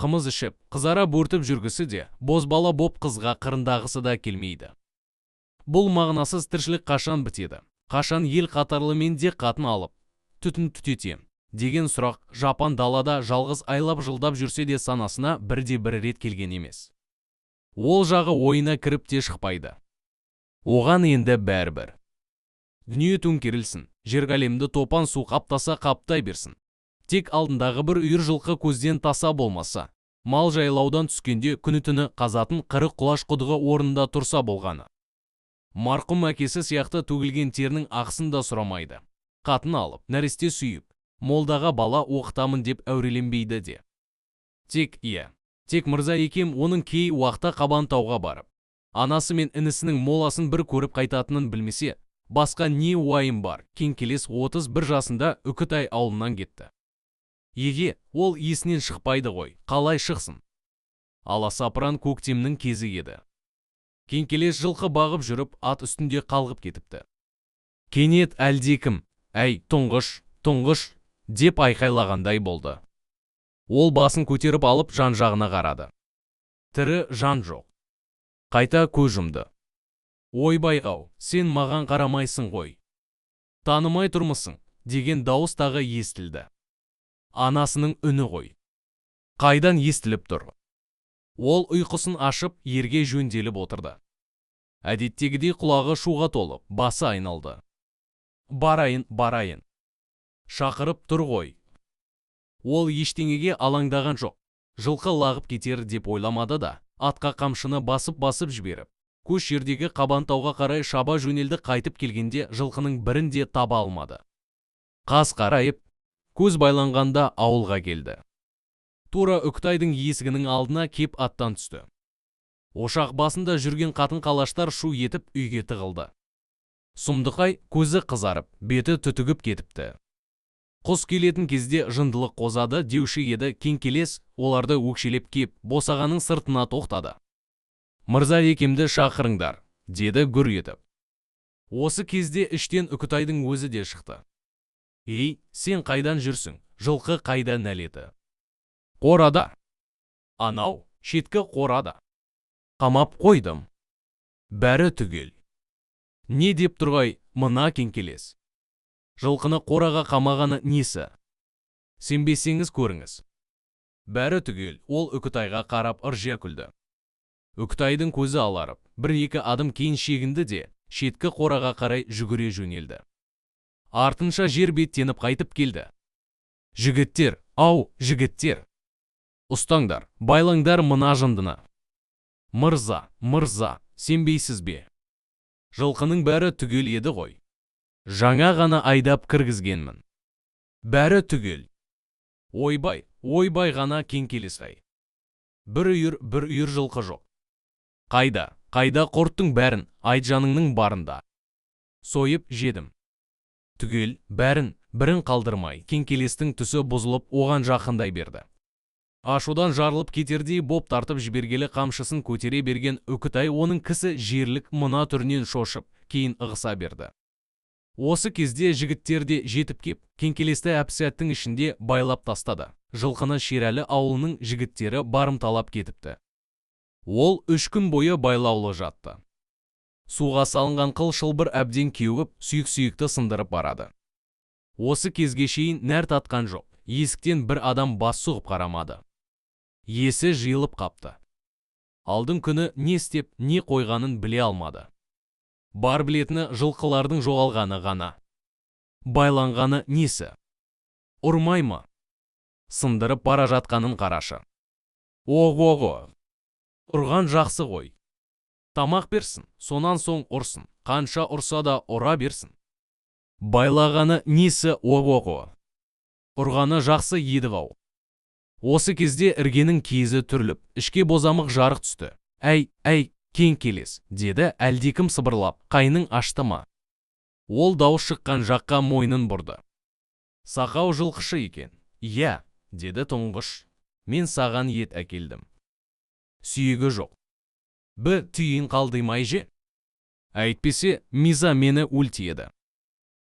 Қымыз ішіп, қызара бөртіп жүргісі де, бозбала боп қызға қырындағысы да келмейді. Бұл мағынасыз тіршілік қашан бітеді? Қашан ел қатарлы мен де қатын алып, түтін түтетем деген сұрақ жапан далада жалғыз айлап жылдап жүрсе де, санасына бірде бір рет келген емес. Ол жағы ойына кіріп те шықпайды. Оған енді бәрібір. Дүние төңкерілсін, жер әлемді топан су қаптаса, қаптай берсін. Тек алдындағы бір үйір жылқы көзден таса болмаса, мал жайлаудан түскенде күні-түні қазатын 40 құлаш құдығы орнында тұрса болғаны. Марқұм әкесі сияқты төгілген терінің ақысын да сұрамайды. Қатын алып, нәресте сүйіп, молдаға бала оқытамын деп әуреленбейді де. Тек, иә, тек Мырза Екем оның кей уақытта Қабан тауға барып, анасы мен інісінің моласын бір көріп қайтатынын білмесе, басқа не уайым бар? Кеңкелес 31 жасында Үкітай ауылынан кетті. Еге, ол есінен шықпайды ғой, қалай шықсын? Аласапыран көктемнің кезі еді. Кеңкелес жылқы бағып жүріп, ат үстінде қалғып кетіпті. Кенет әлдекім: «Әй, Тұңғыш, Тұңғыш!» деп айқайлағандай болды. Ол басын көтеріп алып, жан жағына қарады. Тірі жан жоқ. Қайта көз жұмды. «Ойбай-ау, сен маған қарамайсың ғой. Танымай тұрмысың?» деген дауыс тағы естілді. Анасының үні ғой. Қайдан естіліп тұр? Ол ұйқысын ашып, ерге жөнделіп отырды. Әдеттегідей құлағы шуға толып, басы айналды. «Барайын, барайын. Шақырып тұр ғой». Ол ештеңеге алаңдаған жоқ. Жылқы лағып кетер деп ойламады да, атқа қамшыны басып-басып жіберіп, көш жердегі Қабантауға қарай шаба жөнелді. Қайтып келгенде жылқының бірін де таба алмады. Қас қарайып, көз байланғанда ауылға келді. Тура Үкітайдың есігінің алдына кеп аттан түсті. Ошақ басында жүрген қатын қалаштар шу етіп үйге тығылды. Сұмдық-ай, көзі қызарып, беті түтігіп кетіпті. Құс келетін кезде жындылық қозады деуші еді. Кеңкелес оларды өкшелеп кеп, босағаның сыртына тоқтады. «Мырза Екемді шақырыңдар», – деді гүр етіп. Осы кезде іштен Үкітайдың өзі де шықты. «Ей, сен қайдан жүрсің? Жылқы қайда, нәлеті?» «Қорада. Анау, шеткі қорада. Қамап қойдым. Бәрі түгел». Не деп тұрғай мына Кеңкелес? Жылқыны қораға қамағаны несі? Сенбесеңіз, көріңіз. Бәрі түгел. Ол Үкітайға қарап ыржия күлді. Үкітайдың көзі аларып, бір-екі адым кейін шегінді де, шеткі қораға қарай жүгіре жөнелді. Артынша жер беттеніп қайтып келді. «Жігіттер, ау, жігіттер! Ұстаңдар, байлаңдар мына жындыны. Мырза, мырза, сенбейсіз бе? Жылқының бәрі түгел еді ғой. Жаңа ғана айдап кіргізгенмін. Бәрі түгел. Ойбай, ойбай ғана, Кеңкелес-ай. Бір үйір, бір үйір жылқы жоқ. Қайда, қайда құрттың бәрін, айт жаныңның барында. Сойып жедім. Түгел, бәрін, бірін қалдырмай». Кеңкелестің түсі бұзылып, оған жақындай берді. Ашудан жарылып кетердей боп тартып жібергелі қамшысын көтере берген Үкітай оның кісі жерлік мына түрінен шошып, кейін ығыса берді. Осы кезде жігіттер де жетіп кеп, Кеңкелесті әп-сәттің ішінде байлап тастады. Жылқыны Шерәлі ауылының жігіттері барымталап кетіпті. Ол 3 күн бойы байлаулы жатты. Суға салынған қыл шылбыр әбден кеуіп, сүйек-сүйекті сындырып барады. Осы кезге шейін нәр татқан жоқ. Есіктен бір адам бас сұғып қарамады. Есі жиылып қапты. Алдың күні не істеп, не қойғанын біле алмады. Бар білетіні жылқылардың жоғалғаны ғана. Байланғаны несі? Ұрмай ма? Сындырып бара жатқанын қарашы. Ого-го! Ұрған жақсы ғой. Тамақ берсін, сонан соң ұрсын. Қанша ұрса да ұра берсін. Байлағаны несі, ого-го? Ұрғаны жақсы еді ау. Осы кезде іргенің киізі түріліп, ішке бозамық жарық түсті. «Әй, әй, Кеңкелес», – деді әлдекім сыбырлап, – «қайның ашты ма?» Ол дауыс шыққан жаққа мойнын бұрды. Сақау жылқышы екен. «Иә, – деді Тұңғыш, – мен саған ет әкелдім. Сүйегі жоқ. Бір түйін қалдырмай же. Әйтпесе, Миза мені өлтіреді.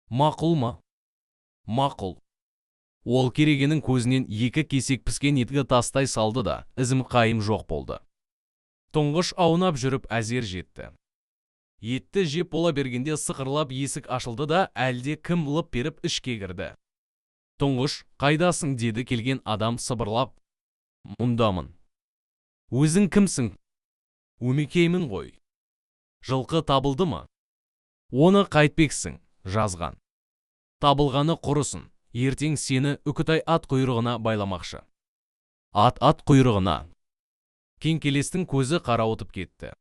Мақұл ма?» «Мақұл». Ол керегенің көзінен екі кесек піскен етті тастай салды да, ізім-қайым жоқ болды. Тұңғыш аунап жүріп әзер жетті. Етті жеп бола бергенде сықырлап есік ашылды да, әлде кім лып беріп ішке кірді. Тұңғыш, қайдасың, деді келген адам сыбырлап. Мұндамын. Өзің кімсің? Өмекеймін ғой. Жылқы табылды ма? Оны қайтпексің, жазған. Табылғаны құрысын, ертең сені Үкітай ат құйрығына байламақшы. Ат құйрығына. Кеңкелестің көзі қарауытып кетті.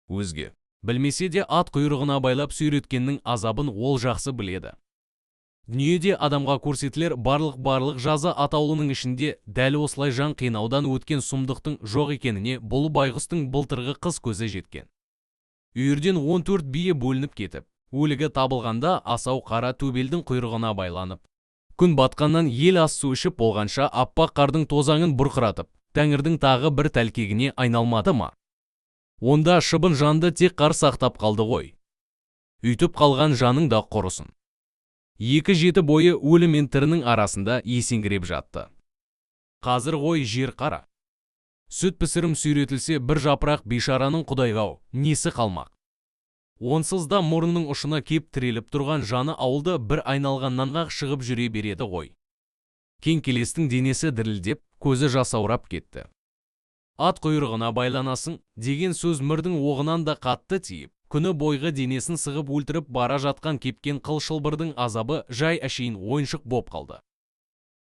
Өзге білмесе де, ат құйрығына байлап сүйреткеннің азабын ол жақсы біледі. Дүниеде адамға көрсетілер барлық жаза атаулының ішінде дәл осылай жан қинаудан өткен сұмдықтың жоқ екеніне бұл байғұстың былтырғы қыс көзі жеткен. Үйірден 14 бие бөлініп кетіп, өлігі табылғанда асау қара төбелдің құйрығына байланып, күн батқаннан ел ас су ішіп болғанша аппақ қардың тозаңын бұрқыратып, тәңірдің тағы бір тәлкегіне айналмады ма? Онда шыбын жанды тек қар сақтап қалды ғой. Үйтіп қалған жаның да құрысын. 2 жеті бойы өлі мен тірінің арасында есеңгіреп жатты. Қазір ғой жер қара. Сүт пісірім сүйретілсе бір жапырақ бейшараның құдайға-ау, несі қалмақ? Онсыз да мұрнының ұшына кеп тіреліп тұрған жаны ауылды бір айналғаннан-ақ шығып жүре береді ғой. Кеңкелестің денесі дірілдеп, көзі жасаурап кетті. Ат құйрығына байланасың деген сөз мірдің оғынан да қатты тиіп, күні бойғы денесін сығып өлтіріп бара жатқан кепкен қыл шылбырдың азабы жай әшейін ойыншық боп қалды.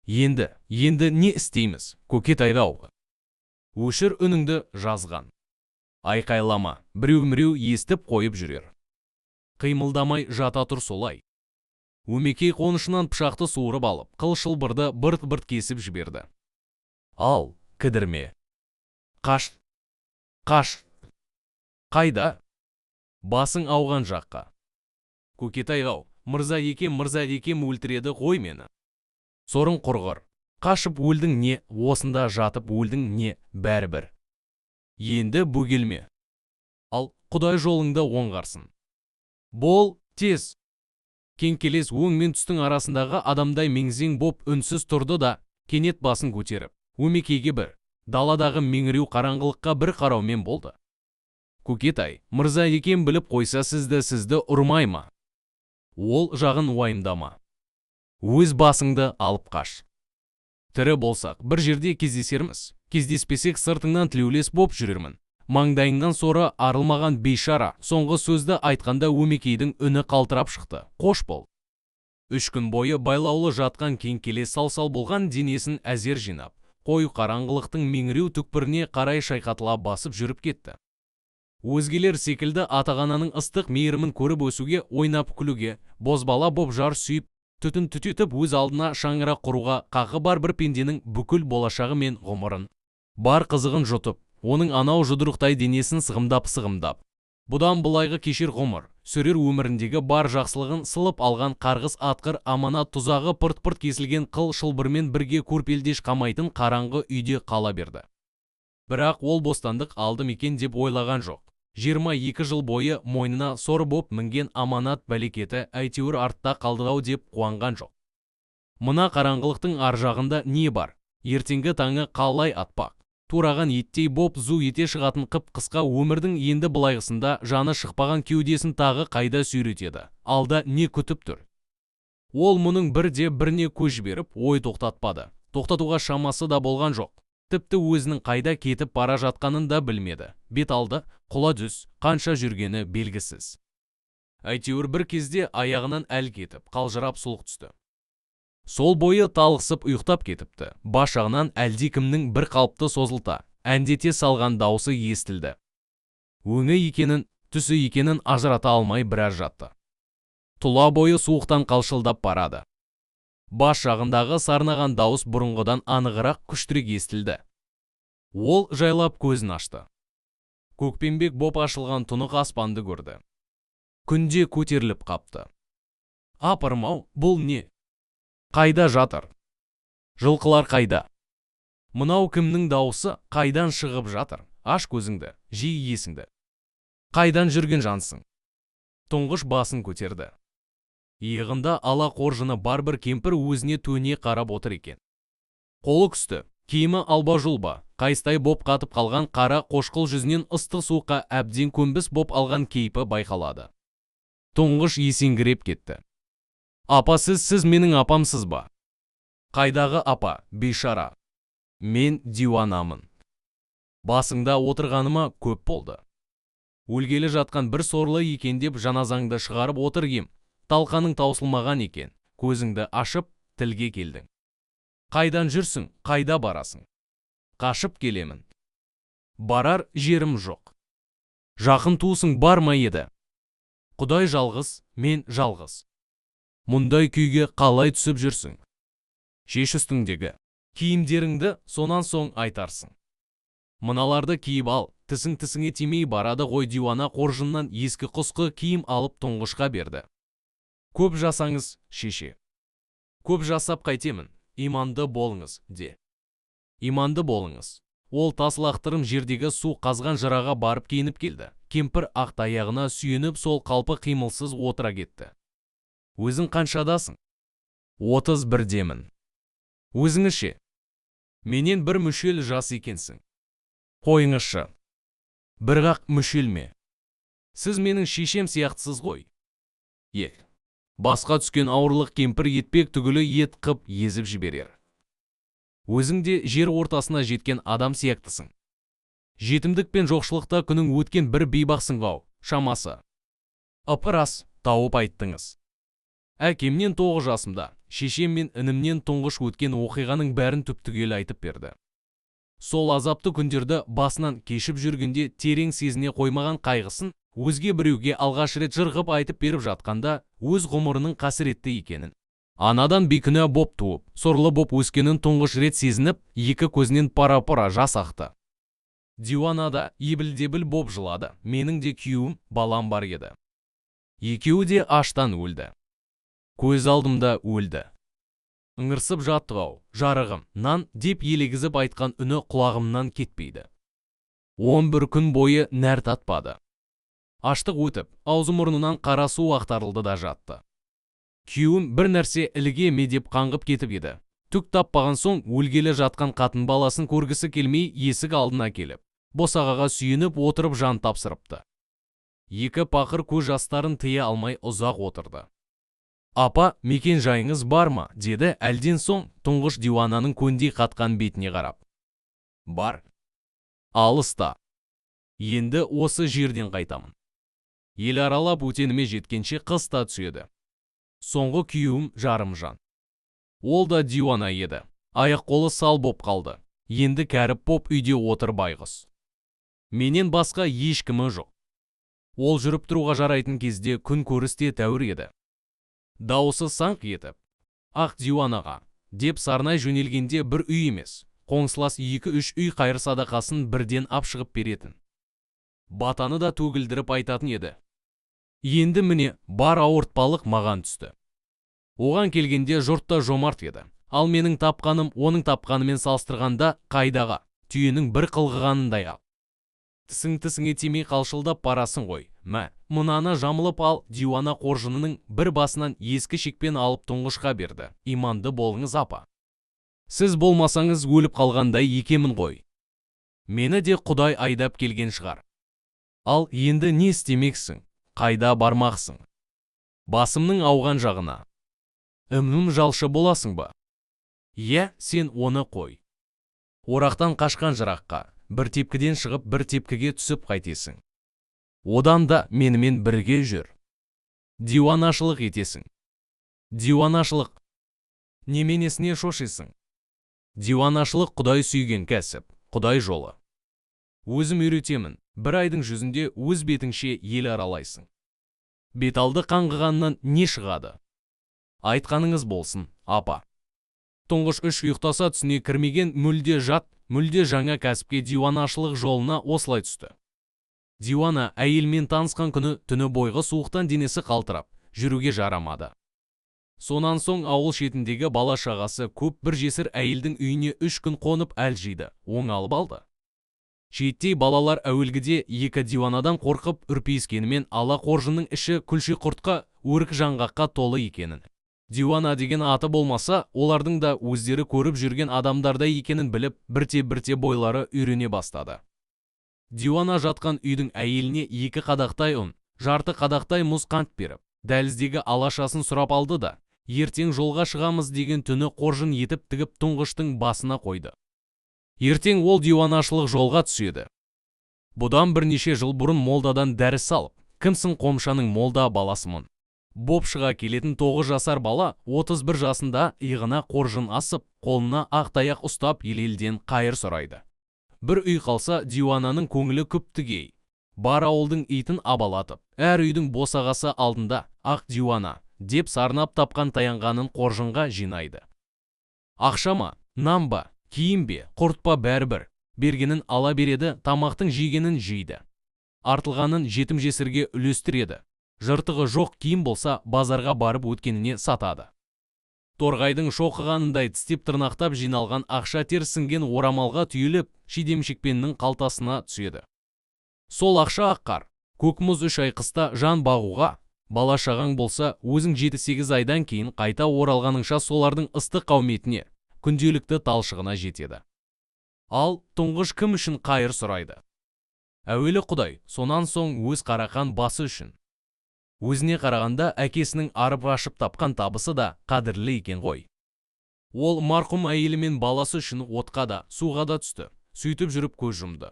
Енді не істейміз, Көкетай-ау? Өшір үніңді, жазған. Айқайлама, біреу-міреу естіп қойып жүрер. Қимылдамай жата тұр солай. Өмекей қонышынан пышақты суырып алып, қыл шылбырды бырт-бырт кесіп жіберді. Ал, кідірме. Қаш. Қаш. Қайда? Басың ауған жаққа. Көкетай-ау, мырза екем, мырза екем өлтіреді ғой мені. Сорың құрғыр. Қашып өлдің не, осында жатып өлдің не, бәрібір. Енді бөгелме. Ал, Құдай жолыңды оңғарсын. Бол, тез. Кеңкелес өң мен түстің арасындағы адамдай меңзең боп үнсіз тұрды да, кенет басын көтеріп, Өмекейге бір, даладағы меңіреу қараңғылыққа бір қараумен болды. Көкетай, мырза екем біліп қойса сізді ұрмай ма? Ол жағын уайымдама. Өз басыңды алып қаш. Тірі болсақ, бір жерде кездесерміз. Кездеспесек сыртыңнан тілеулес боп жүрермін. Маңдайыңнан соры арылмаған бейшара соңғы сөзді айтқанда Өмекейдің үні қалтырап шықты. Қош бол. 3 күн бойы байлаулы жатқан кеңкелес сал-сал болған денесін әзер жинап, қою қараңғылықтың меңіреу түкпіріне қарай шайқатыла басып жүріп кетті. Өзгелер секілді атағананың ыстық мейірімін көріп өсуге, ойнап күлуге, бозбала боп жар сүйіп, түтін түтетіп өз алдына шаңырақ құруға қақы бар бір пенденің бүкіл болашағы мен ғұмырын, бар қызығын жұтып, оның анау жұдырықтай денесін сығымдап-сығымдап, бұдан былайғы кешер ғұмыр, сүрер өміріндегі бар жақсылығын сылып алған қарғыс атқыр аманат тұзағы пырт-пырт кесілген қыл шылбырмен бірге көрпелдеш қамайтын қараңғы үйде қала берді. Бірақ ол бостандық алдым екен деп ойлаған жоқ. 22 жыл бойы мойнына сор боп мінген аманат бәлекеті әйтеуір артта қалды-ау деп қуанған жоқ. Мына қараңғылықтың ар жағында не бар? Ертеңгі таңы қалай атпақ? Тураған еттей боп зу ете шығатын қып-қысқа өмірдің енді былайғысында жаны шықпаған кеудесін тағы қайда сүйретеді? Алда не күтіп тұр? Ол мұның бірде біріне көз жіберіп, ой тоқтатпады. Тоқтатуға шамасы да болған жоқ. Тіпті өзінің қайда кетіп бара жатқанын да білмеді. Бет алды, құла түз, қанша жүргені белгісіз. Әйтеуір бір кезде аяғынан әл кетіп, қалжырап сұлық түсті. Сол бойы талықсып ұйықтап кетіпті. Бас жағынан әлдекімнің бір қалыпты созылта, әндете салған даусы естілді. Өңі екенін, түсі екенін ажырата алмай біраз жатты. Тұла бойы суықтан қалшылдап барады. Бас жағындағы сарнаған дауыс бұрынғыдан анығырақ күштірек естілді. Ол жайлап көзін ашты. Көкпеңбек боп ашылған тұнық аспанды көрді. Күнде көтеріліп қапты. Апырмау, бұл не? Қайда жатыр? Жылқылар қайда? Мынау кімнің дауысы, қайдан шығып жатыр? Аш көзіңді, жи есіңді. Қайдан жүрген жансың? Тұңғыш басын көтерді. Иығында ала қоржыны бар бір кемпір өзіне төне қарап отыр екен. Қолы күсті, киімі алба-жұлба, қайыстай боп қатып қалған қара қошқыл жүзінен ыстық суыққа әбден көнбіс боп алған кейпі байқалады. Тұңғыш есеңгіреп кетті. Апа, сіз менің апамсыз ба? Қайдағы апа, бейшара. Мен диуанамын. Басыңда отырғаныма көп болды. Өлгелі жатқан бір сорлы екен деп жаназаңды шығарып отыр ем. Талқаның таусылмаған екен. Көзіңді ашып, тілге келдің. Қайдан жүрсің, қайда барасың? Қашып келемін. Барар жерім жоқ. Жақын туысың бар ма еді? Құдай жалғыз, мен жалғыз. Мұндай күйге қалай түсіп жүрсің? Шеш үстіңдегі киімдеріңді, сонан соң айтарсың. Мыналарды киіп ал, тісің тісіңе тимей барады ғой. Диуана қоржыннан ескі құсқы киім алып тұңғышқа берді. Көп жасаңыз, шеше. Көп жасап қайтемін, иманды болыңыз, де. Иманды болыңыз. Ол тас лақтырым жердегі су қазған жыраға барып киініп келді. Кемпір ақ таяғына сүйеніп сол қалпы қимылсыз отыра кетті. Өзің қаншадасың? 31-демін. Өзіңізше? Менен бір мүшел жас екенсің. Қойыңызшы. Бір-ақ мүшел ме? Сіз менің шешем сияқтысыз ғой. Ел. Басқа түскен ауырлық кемпір етпек түгілі ет қып езіп жіберер. Өзің де жер ортасына жеткен адам сияқтысың. Жетімдік пен жоқшылықта күнің өткен бір бейбақсың ғау, шамасы. Ып-ырас, тауып айттыңыз. Әкемнен 9 жасымда, шешем мен інімнен тұңғыш өткен оқиғаның бәрін түп-түгел айтып берді. Сол азапты күндерді басынан кешіп жүргенде терең сезіне қоймаған қайғысын өзге біреуге алғаш рет жырғып айтып беріп жатқанда өз ғұмырының қасіретті екенін, анадан бейкүнә боп туып, сорлы боп өскенін тұңғыш рет сезініп, екі көзінен пара-пара жас ақты. Диуана да ебіл-дебіл боп жылады. Менің де күйеуім, балам бар еді. Екеуі де аштан өлді. Көз алдымда өлді. Ыңырсып жатты-ау, жарығым, нан деп елегізіп айтқан үні құлағымнан кетпейді. 11 күн бойы нәр татпады. Аштық өтіп, аузы мұрнынан қара су ақтарылды да жатты. Күйеуім бір нәрсе іліге ме деп қаңғып кетіп еді. Түк таппаған соң өлгелі жатқан қатын баласын көргісі келмей есік алдына келіп, босағаға сүйеніп отырып жан тапсырыпты. Екі пақыр көз жастарын тыя алмай ұзақ отырды. Апа, мекен жайыңыз бар ма? Деді әлден соң тұңғыш диуананың көндей қатқан бетіне қарап. Бар. Алыста. Енді осы жерден қайтамын. Ел аралап өтеніме жеткенше қыс та түседі. Соңғы күйеуім Жарымжан. Ол да диуана еді. Аяқ қолы сал боп қалды. Енді кәріп боп үйде отыр байғұс. Менен басқа ешкімі жоқ. Ол жүріп тұруға жарайтын кезде күн көріс те тәуір еді. Дауысы саңқ етіп, ақ диуанаға деп сарнай жөнелгенде бір үй емес, қоңсылас 2-3 үй қайыр садақасын бірден ап шығып беретін. Батаны да төгілдіріп айтатын еді. Енді міне бар ауыртпалық маған түсті. Оған келгенде жұрт та жомарт еді. Ал менің тапқаным оның тапқанымен салыстырғанда қайдағы түйенің бір қылғығанындай ақ. Тісің тісіңе тимей қалшылдап барасың ғой. Мә, мынаны жамылып ал. Диуана қоржынының бір басынан ескі шекпен алып тұңғышқа берді. Иманды болыңыз, апа. Сіз болмасаңыз өліп қалғандай екемін ғой. Мені де Құдай айдап келген шығар. Ал енді не істемексің? Қайда бармақсың? Басымның ауған жағына. Үмім жалшы боласың ба? Иә, сен оны қой. Орақтан қашқан жыраққа, бір тепкіден шығып, бір тепкіге түсіп қайтесің. Одан да менімен бірге жүр. Диуанашылық етесің. Диуанашылық. Неменесіне шошисың? Диуанашылық Құдай сүйген кәсіп, Құдай жолы. Өзім үйретемін, бір айдың жүзінде өз бетіңше ел аралайсың. Беталды қаңғығаннан не шығады? Айтқаныңыз болсын, апа. Тұңғыш үш ұйықтаса түсіне кірмеген мүлде жат, мүлде жаңа кәсіпке диуанашылық жолына осылай түсті. Диуана әйелмен танысқан күні түні бойғы суықтан денесі қалтырап, жүруге жарамады. Сонан соң ауыл шетіндегі бала шағасы көп бір жесір әйелдің үйіне 3 күн қонып әл жиды, оңалып алды. Шеттей балалар әуелгіде екі диуанадан қорқып үрпиіскенімен ала қоржынның іші күлше құртқа Өрік жаңғаққа толы екенін, диуана деген аты болмаса, олардың да өздері көріп жүрген адамдардай екенін біліп, бірте-бірте бойлары үйрене бастады. Диуана жатқан үйдің әйеліне 2 қадақтай ұн, жарты қадақтай мұз қант беріп, дәліздегі алашасын сұрап алды да, ертең жолға шығамыз деген түні қоржын етіп тігіп Тұңғыштың басына қойды. Ертең ол диуанашылық жолға түседі. Бұдан бірнеше жыл бұрын молдадан дәріс алып, кімсің қомшаның молда баласымын боп шыға келетін 9 жасар бала 31 жасында иығына қоржын асып, қолына ақ таяқ ұстап ел-елден қайыр сұрайды. Бір үй қалса, диуананың көңілі күптігей. Бар ауылдың итін абалатып, әр үйдің босағасы алдында ақ диуана деп сарнап тапқан таянғанын қоржынға жинайды. Ақша ма, нан ба, киім бе, құрт па, бәрібір. Бергенін ала береді, тамақтың жегенін жейді. Артылғанын жетім-жесірге үлестіреді. Жыртығы жоқ киім болса, базарға барып өткеніне сатады. Торғайдың шоқығанындай тістеп тырнақтап жиналған ақша тер сіңген орамалға түйіліп, шидемшекпеннің қалтасына түседі. Сол ақша аққар, көк мұз 3 ай қыста жан бағуға, бала шағаң болса, өзің 7-8 айдан кейін қайта оралғаныңша солардың ыстық қауметіне, күнделікті талшығына жетеді. Ал Тұңғыш кім үшін қайыр сұрайды? Әуелі Құдай, сонан соң өз қарақан басы үшін. Өзіне қарағанда әкесінің арып ашып тапқан табысы да қадірлі екен ғой. Ол марқұм әйелі мен баласы үшін отқа да, суға да түсті, сөйтіп жүріп көз жұмды.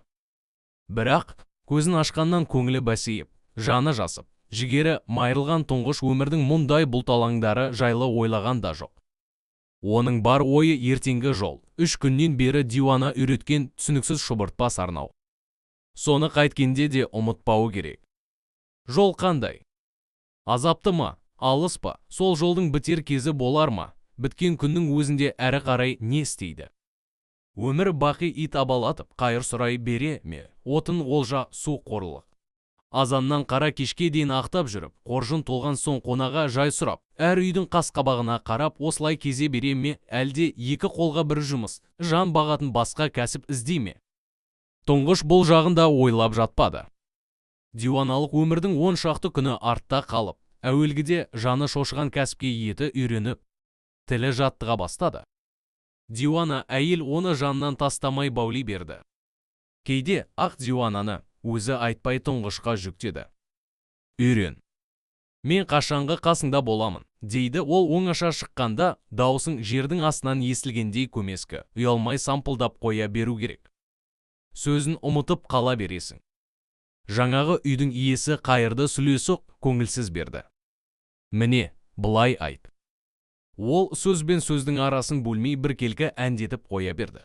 Бірақ көзін ашқаннан көңілі бәсейіп, жаны жасып, жігері майырылған Тұңғыш өмірдің мұндай бұлталаңдары жайлы ойлаған да жоқ. Оның бар ойы ертеңгі жол, 3 күннен бері диуана үйреткен түсініксіз шұбыртпа сарнау. Соны қайткенде де ұмытпауы керек. Жол қандай? Азапты ма, алыс па, сол жолдың бітер кезі болар ма, біткен күннің өзінде әрі қарай не істейді? Өмір бақи ит абалатып, қайыр сұрай бере ме, отын олжа, су қорлық. Азаннан қара кешке дейін ақтап жүріп, қоржын толған соң қонаға жай сұрап, әр үйдің қас қабағына қарап осылай кезе бере ме, әлде екі қолға бір жұмыс, жан бағатын басқа кәсіп іздей ме? Тұңғыш бұл жағын да ойлап жатпады. Диуаналық өмірдің 10 шақты күні артта қалып, әуелгіде жаны шошыған кәсіпке еті үйреніп, тілі жаттыға бастады. Диуана әйел оны жаннан тастамай баули берді. Кейде ақ диуананы өзі айтпай Тұңғышқа жүктеді. Үйрен. Мен қашанғы қасыңда боламын, дейді ол оңаша шыққанда даусың жердің астынан естілгендей көмескі, ұялмай сампылдап қоя беру керек. Сөзін ұмытып қала бересің. Жаңағы үйдің иесі қайырды сүлесоқ көңілсіз берді. Міне, былай айт. Ол сөз бен сөздің арасын бөлмей біркелкі әндетіп қоя берді.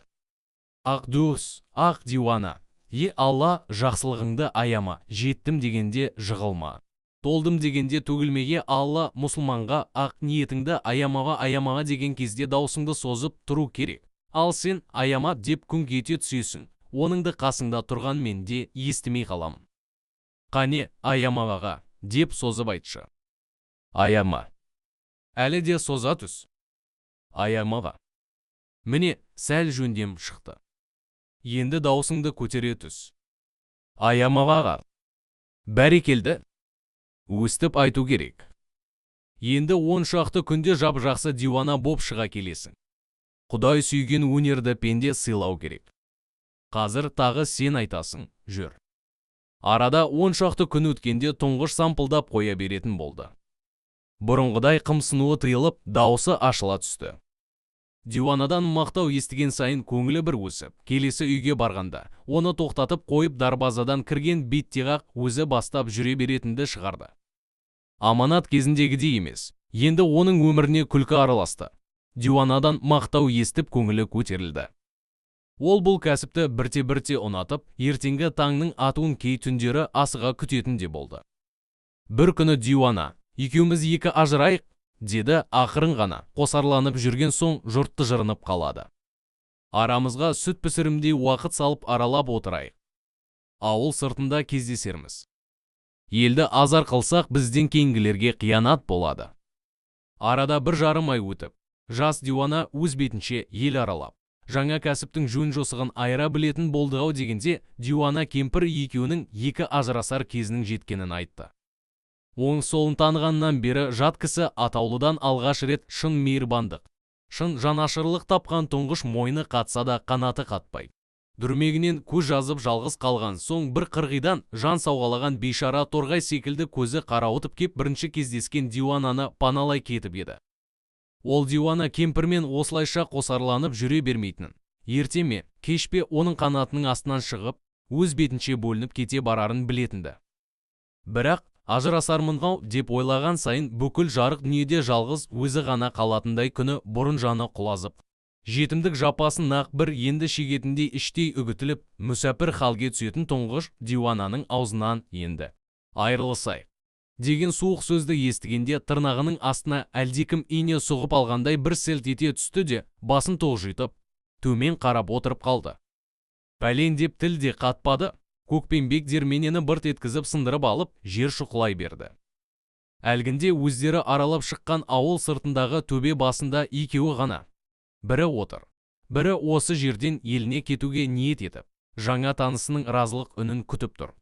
Ақ дос, ақ диуана, е Алла, жақсылығыңды аяма, жеттім дегенде жығылма. Толдым дегенде төгілмеге Алла, мұсылманға ақ ниетіңді аямаға аямаға деген кезде даусыңды созып тұру керек. Ал сен аяма деп күңк ете түсесің, оныңды қасыңда тұрған мен де естімей қаламын. Қане, аямағаға, деп созып айтшы. Аяма. Әлі де соза түс. Аямаға. Міне, сәл жөндем шықты. Енді даусыңды көтере түс. Аямағаға. Бәрекелді. Өстіп айту керек. Енді 10 шақты күнде жап-жақсы диуана боп шыға келесің. Құдай сүйген өнерді пенде сыйлау керек. Қазір тағы сен айтасың, жүр. Арада 10 шақты күн өткенде Тұңғыш сампылдап қоя беретін болды. Бұрынғыдай қымсынуы тыйылып, даусы ашыла түсті. Диуанадан мақтау естіген сайын көңілі бір өсіп, келесі үйге барғанда, оны тоқтатып қойып дарбазадан кірген беттеғақ өзі бастап жүре беретінді шығарды. Аманат кезіндегідей емес, енді оның өміріне күлкі араласты. Диуанадан мақтау естіп көңілі көтерілді. Ол бұл кәсіпті бірте-бірте ұнатып, ертеңгі таңның атуын кей түндері асыға күтетін де болды. Бір күні диуана, екеуміз екі ажырайық, деді ақырын ғана, қосарланып жүрген соң жұрт тыжырынып қалады. Арамызға сүт пісірімдей уақыт салып аралап отырайық. Ауыл сыртында кездесерміз. Елді азар қылсақ, бізден кейінгілерге қиянат болады. Арада 1,5 ай өтіп, жас диуана өз бетінше ел аралап, жаңа кәсіптің жөн-жосығын айыра білетін болды-ау дегенде, диуана кемпір екеуінің екі ажырасар кезінің жеткенін айтты. Оң солын танығаннан бері жат кісі атаулыдан алғаш рет шын мейірбандық, шын жанашырлық тапқан тұңғыш мойны қатса да қанаты қатпай, дүрмегінен көз жазып жалғыз қалған соң бір қырғидан жан сауғалаған бейшара торғай секілді көзі қарауытып кеп бірінші кездескен диуананы паналай кетіп еді. Ол диуана кемпірмен осылайша қосарланып жүре бермейтінін, ерте ме, кеш пе оның қанатының астынан шығып, өз бетінше бөлініп кете барарын білетінді. Бірақ ажырасармын-ау деп ойлаған сайын бүкіл жарық дүниеде жалғыз өзі ғана қалатындай күні бұрын жаны құлазып, жетімдік жапасын нақ бір енді шегетіндей іштей үгітіліп, мүсәпір халге түсетін тұңғыш диуананың аузынан енді айырылысайық деген суық сөзді естігенде тырнағының астына әлдекім ине сұғып алғандай бір селт ете түсті де басын тоқжитып, төмен қарап отырып қалды. Пәлен деп тіл де қатпады, көкпеңбек дерменені бырт еткізіп сындырып алып, жер шұқылай берді. Әлгінде өздері аралап шыққан ауыл сыртындағы төбе басында екеуі ғана. Бірі отыр, бірі осы жерден еліне кетуге ниет етіп, жаңа танысының разылық үнін күтіп тұр.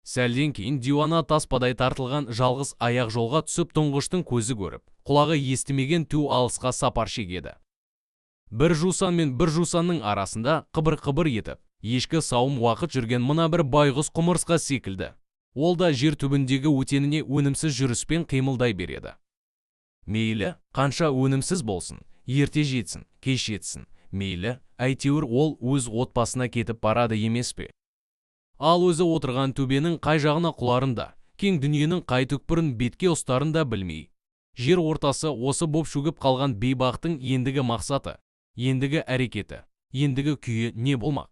Сәлден кейін диуана таспадай тартылған жалғыз аяқ жолға түсіп тұңғыштың көзі көріп, құлағы естімеген ту алысқа сапар шегеді. Бір жусан мен бір жусанның арасында қыбыр-қыбыр етіп, ешкі сауым уақыт жүрген мына бір байғұс құмырсқа секілді. Ол да жер түбіндегі өтеніне өнімсіз жүріспен қимылдай береді. Мейлі, қанша өнімсіз болсын, ерте жетсін, кеш жетсін, мейлі, әйтеуір ол өз отбасына кетіп барады емес пе? Ал өзі отырған төбенің қай жағына құларын да, кең дүниенің қай түкпірін бетке ұстарын да білмей, жер ортасы осы боп шөгіп қалған бейбақтың ендігі мақсаты, ендігі әрекеті, ендігі күйі не болмақ?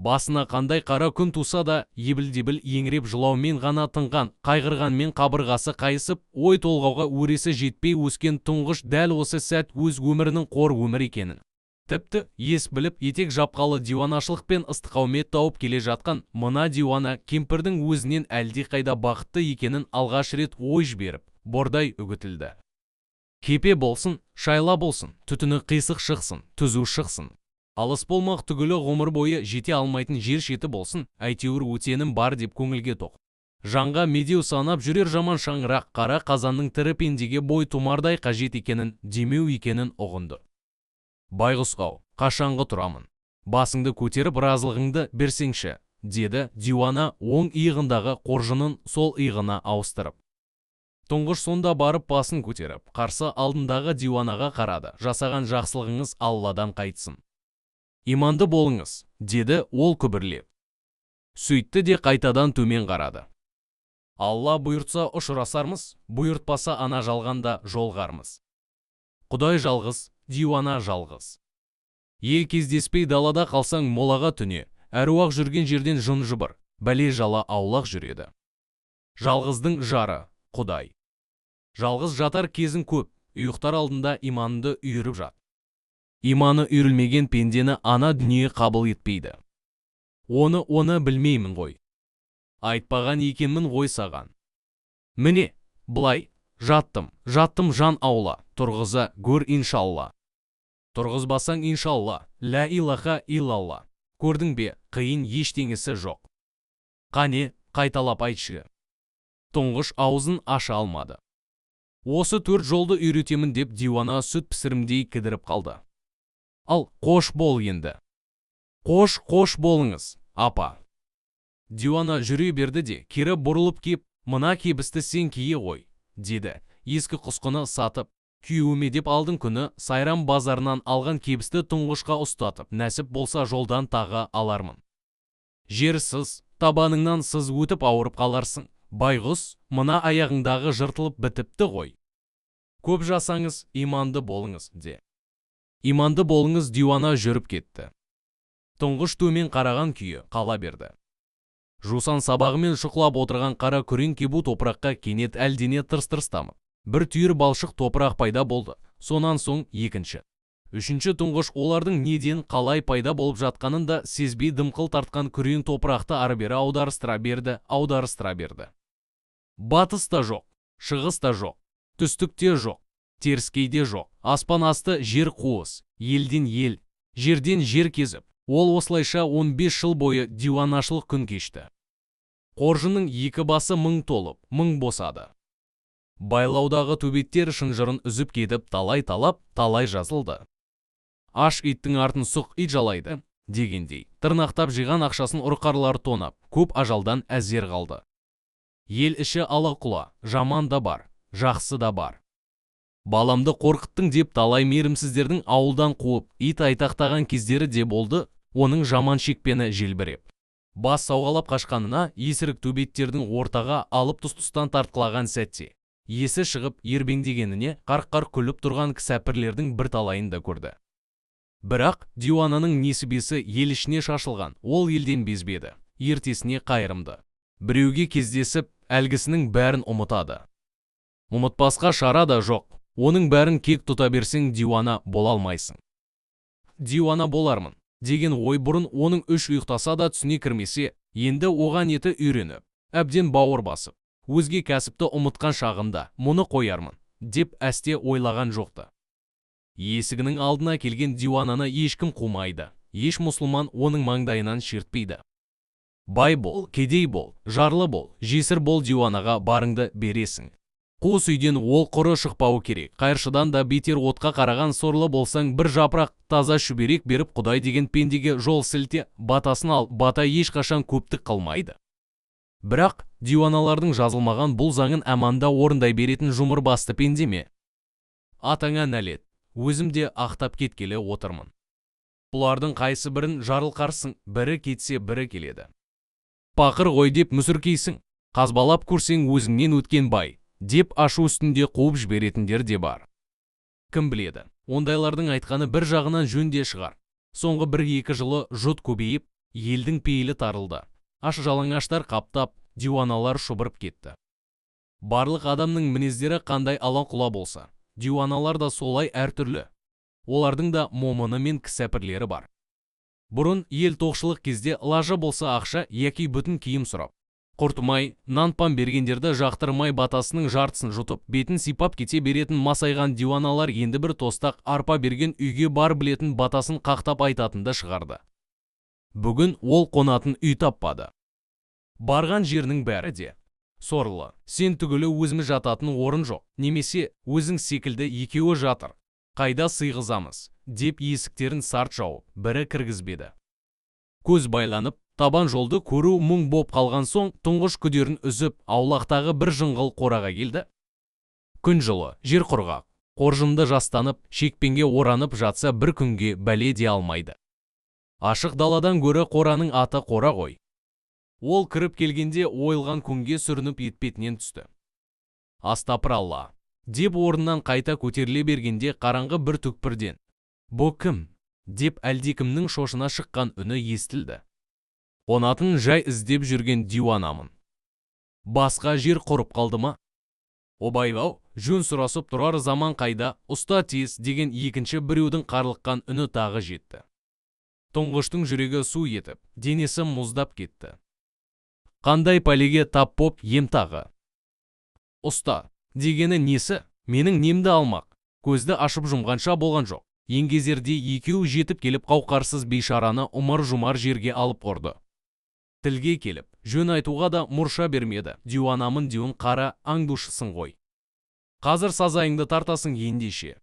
Басына қандай қара күн туса да, ебіл-дебіл еңіреп жылаумен ғана тынған, қайғырғанмен қабырғасы қайысып, ой толғауға өресі жетпей өскен тұңғыш дәл осы сәт өз өмірінің қор өмір екенін, тіпті ес біліп етек жапқалы диуанашылықпен ыстықаумет тауып келе жатқан мына диуана кемпірдің өзінен әлдеқайда бақытты екенін алғаш рет ой жіберіп, бордай үгітілді. Кепе болсын, шайла болсын, түтіні қисық шықсын, түзу шықсын. Алыс болмақ түгілі ғұмыр бойы жете алмайтын жер шеті болсын, әйтеуір өтенім бар деп көңілге тоқ. Жанға медеу санап жүрер жаман шаңырақ қара қазанның тірі пендеге бой тұмардай қажет екенін, демеу екенін ұғынды. Байғұс-ау, қашанғы тұрамын? Басыңды көтеріп разылығыңды берсеңші, деді диуана оң иығындағы қоржынын сол иығына ауыстырып. Тұңғыш сонда барып басын көтеріп, қарсы алдындағы диуанаға қарады. Жасаған жақсылығыңыз Алладан қайтсын. Иманды болыңыз, деді ол күбірлеп. Сөйтті де қайтадан төмен қарады. Алла бұйыртса ұшырасармыз, бұйыртпаса ана жалғанда жолғармыз. Құдай жалғыз, диуана жалғыз. Ел кездеспей далада қалсаң молаға түне, әруақ жүрген жерден жын жыбыр, бәле жала аулақ жүреді. Жалғыздың жары, Құдай. Жалғыз жатар кезің көп, ұйықтар алдында иманыңды үйіріп жат. Иманы үйірілмеген пендені ана дүние қабыл етпейді. Оны білмеймін ғой. Айтпаған екенмін ғой саған. Міне, былай, жаттым, жаттым жан аула, тұрғыза гөр иншалла. Тұрғызбасаң иншалла, лә илаха иллалла. Көрдің бе, қиын ештеңесі жоқ. Қане, қайталап айтшы. Тұңғыш аузын аша алмады. Осы төрт жолды үйретемін деп диуана сүт пісірімдей кідіріп қалды. Ал, қош бол енді. Қош, қош болыңыз, апа. Диуана жүре берді де, кері бұрылып кеп, мына кебісті сен кие ғой, деді. Ескі құсқыны сатып, күйеуіме деп алдың күні Сайрам базарынан алған кебісті тұңғышқа ұстатып, нәсіп болса жолдан тағы алармын. Жерсіз, табаныңнан сыз өтіп ауырып қаларсың. Байғұс, мына аяғыңдағы жыртылып бітіпті ғой. Көп жасаңыз, иманды болыңыз, де. Иманды болыңыз, диуана жүріп кетті. Тұңғыш төмен қараған күйі қала берді. Жусан сабағымен шұқылап отырған қара күрең кебу топыраққа кенет әлдене тырс-тырс тамып, бір түйір балшық топырақ пайда болды. Сонан соң екінші, үшінші тұңғыш олардың неден қалай пайда болып жатқанын да сезбей дымқыл тартқан күрең топырақты ары-бері аударыстыра берді, аударыстыра берді. Батыс та жоқ, шығыс та жоқ, түстік те жоқ, теріскей де жоқ, аспан асты жер қуыс, елден ел, жерден жер кезіп, ол осылайша 15 жыл бойы диуанашылық күн кешті. Қоржынның екі басы мың толып, мың босады. Байлаудағы төбеттер шынжырын үзіп кетіп, талай талап, талай жазылды. Аш иттің артын сұқ ит жалайды дегендей, тырнақтап жиған ақшасын ұрқарлар тонап, көп ажалдан әзер қалды. Ел іші ала-құла, жаман да бар, жақсы да бар. Баламды қорқыттың деп талай мейірімсіздердің ауылдан қуып, ит айтақтаған кездері де болды. Оның жаман шекпені желбіреп, бас сауғалап қашқанына, есірік төбеттердің ортаға алып тұс-тұстан тартқылаған сәтте есі шығып ербеңдегеніне қарқ-қарқ күліп тұрған кісәпірлердің бірталайын да көрді. Бірақ диуананың несібесі ел ішіне шашылған, ол елден безбеді. Ертесіне қайырымды біреуге кездесіп, әлгісінің бәрін ұмытады. Ұмытпасқа шара да жоқ. Оның бәрін кек тұта берсең, диуана бола алмайсың. Диуана болармын деген ой бұрын оның үш ұйықтаса да түсіне кірмесе, енді оған еті үйреніп, әбден бауыр басып, өзге кәсіпті ұмытқан шағында мұны қоярмын деп әсте ойлаған жоқты. Есігінің алдына келген диуананы ешкім қумайды, еш мұсылман оның маңдайынан шертпейді. Бай бол, кедей бол, жарлы бол, жесір бол, диуанаға барыңды бересің. Қуыс үйден ол құры шықпауы керек. Қайыршыдан да бетер отқа қараған сорлы болсаң, бір жапырақ таза шүберек беріп, құдай деген пендеге жол сілте, батасын ал. Бата ешқашан көптік қылмайды. Бірақ диуаналардың жазылмаған бұл заңын әманда орындай беретін жұмыр басты пенде ме? Атаңа нәлет, өзім де ақтап кеткелі отырмын. Бұлардың қайсы бірін жарылқарсың, бірі кетсе, бірі келеді. Пақыр ғой деп мүсіркейсің, қазбалап көрсең, өзіңнен өткен бай деп ашу үстінде қуып жіберетіндер де бар. Кім біледі, ондайлардың айтқаны бір жағынан жөн де шығар. Соңғы бір-екі жылы жұт көбейіп, елдің пейілі тарылды. Аш жалаңаштар қаптап, диуаналар шұбырып кетті. Барлық адамның мінездері қандай ала-құла болса, диуаналар да солай әртүрлі. Олардың да момыны мен кісәпірлері бар. Бұрын ел тоқшылық кезде лажы болса ақша яки бүтін киім сұрап, құртмай, нан-пан бергендерді жақтырмай, батасының жартысын жұтып, бетін сипап кете беретін масайған диуаналар енді бір тостақ арпа берген үйге бар білетін батасын қақтап айтатынды шығарды. Бүгін ол қонатын үй таппады. Барған жерінің бәрі де: «Сорлы, сен түгілі өзіміз жататын орын жоқ» немесе «Өзің секілді екеуі жатыр, қайда сыйғызамыз?» деп есіктерін сарт жауып, бірі кіргізбеді. Көз байланып, табан жолды көру мұң боп қалған соң, тұңғыш күдерін үзіп, аулақтағы бір жыңғыл қораға келді. Күн жылы, жер құрғақ. Қоржынды жастанып, шекпенге оранып жатса, бір күнге бәле де алмайды. Ашық даладан гөрі қораның аты қора ғой. Ол кіріп келгенде ойылған күнге сүрініп, етпетінен түсті. «Астапыралла!» деп орнынан қайта көтеріле бергенде, қараңғы бір түкпірден: «Бұ кім?» деп әлдекімнің шошына шыққан үні естілді. «Қонатын жай іздеп жүрген диуанамын. Басқа жер құрып қалды ма?» «Обайбау, жөн сұрасып тұрар заман қайда, ұста тез!» деген екінші біреудің қарлыққан үні тағы жетті. Тұңғыштың жүрегі су етіп, денесі мұздап кетті. «Қандай пәлеге тап боп ем тағы? Ұста дегені несі, менің немді алмақ?» Көзді ашып жұмғанша болған жоқ, еңгезердей екеу жетіп келіп, қауқарсыз бейшараны ұмар-жұмар жерге алып ұрды. Тілге келіп, жөн айтуға да мұрша бермеді. «Диуанамын деуін қара, аңдушысың ғой. Қазір сазайыңды тартасың ендеше.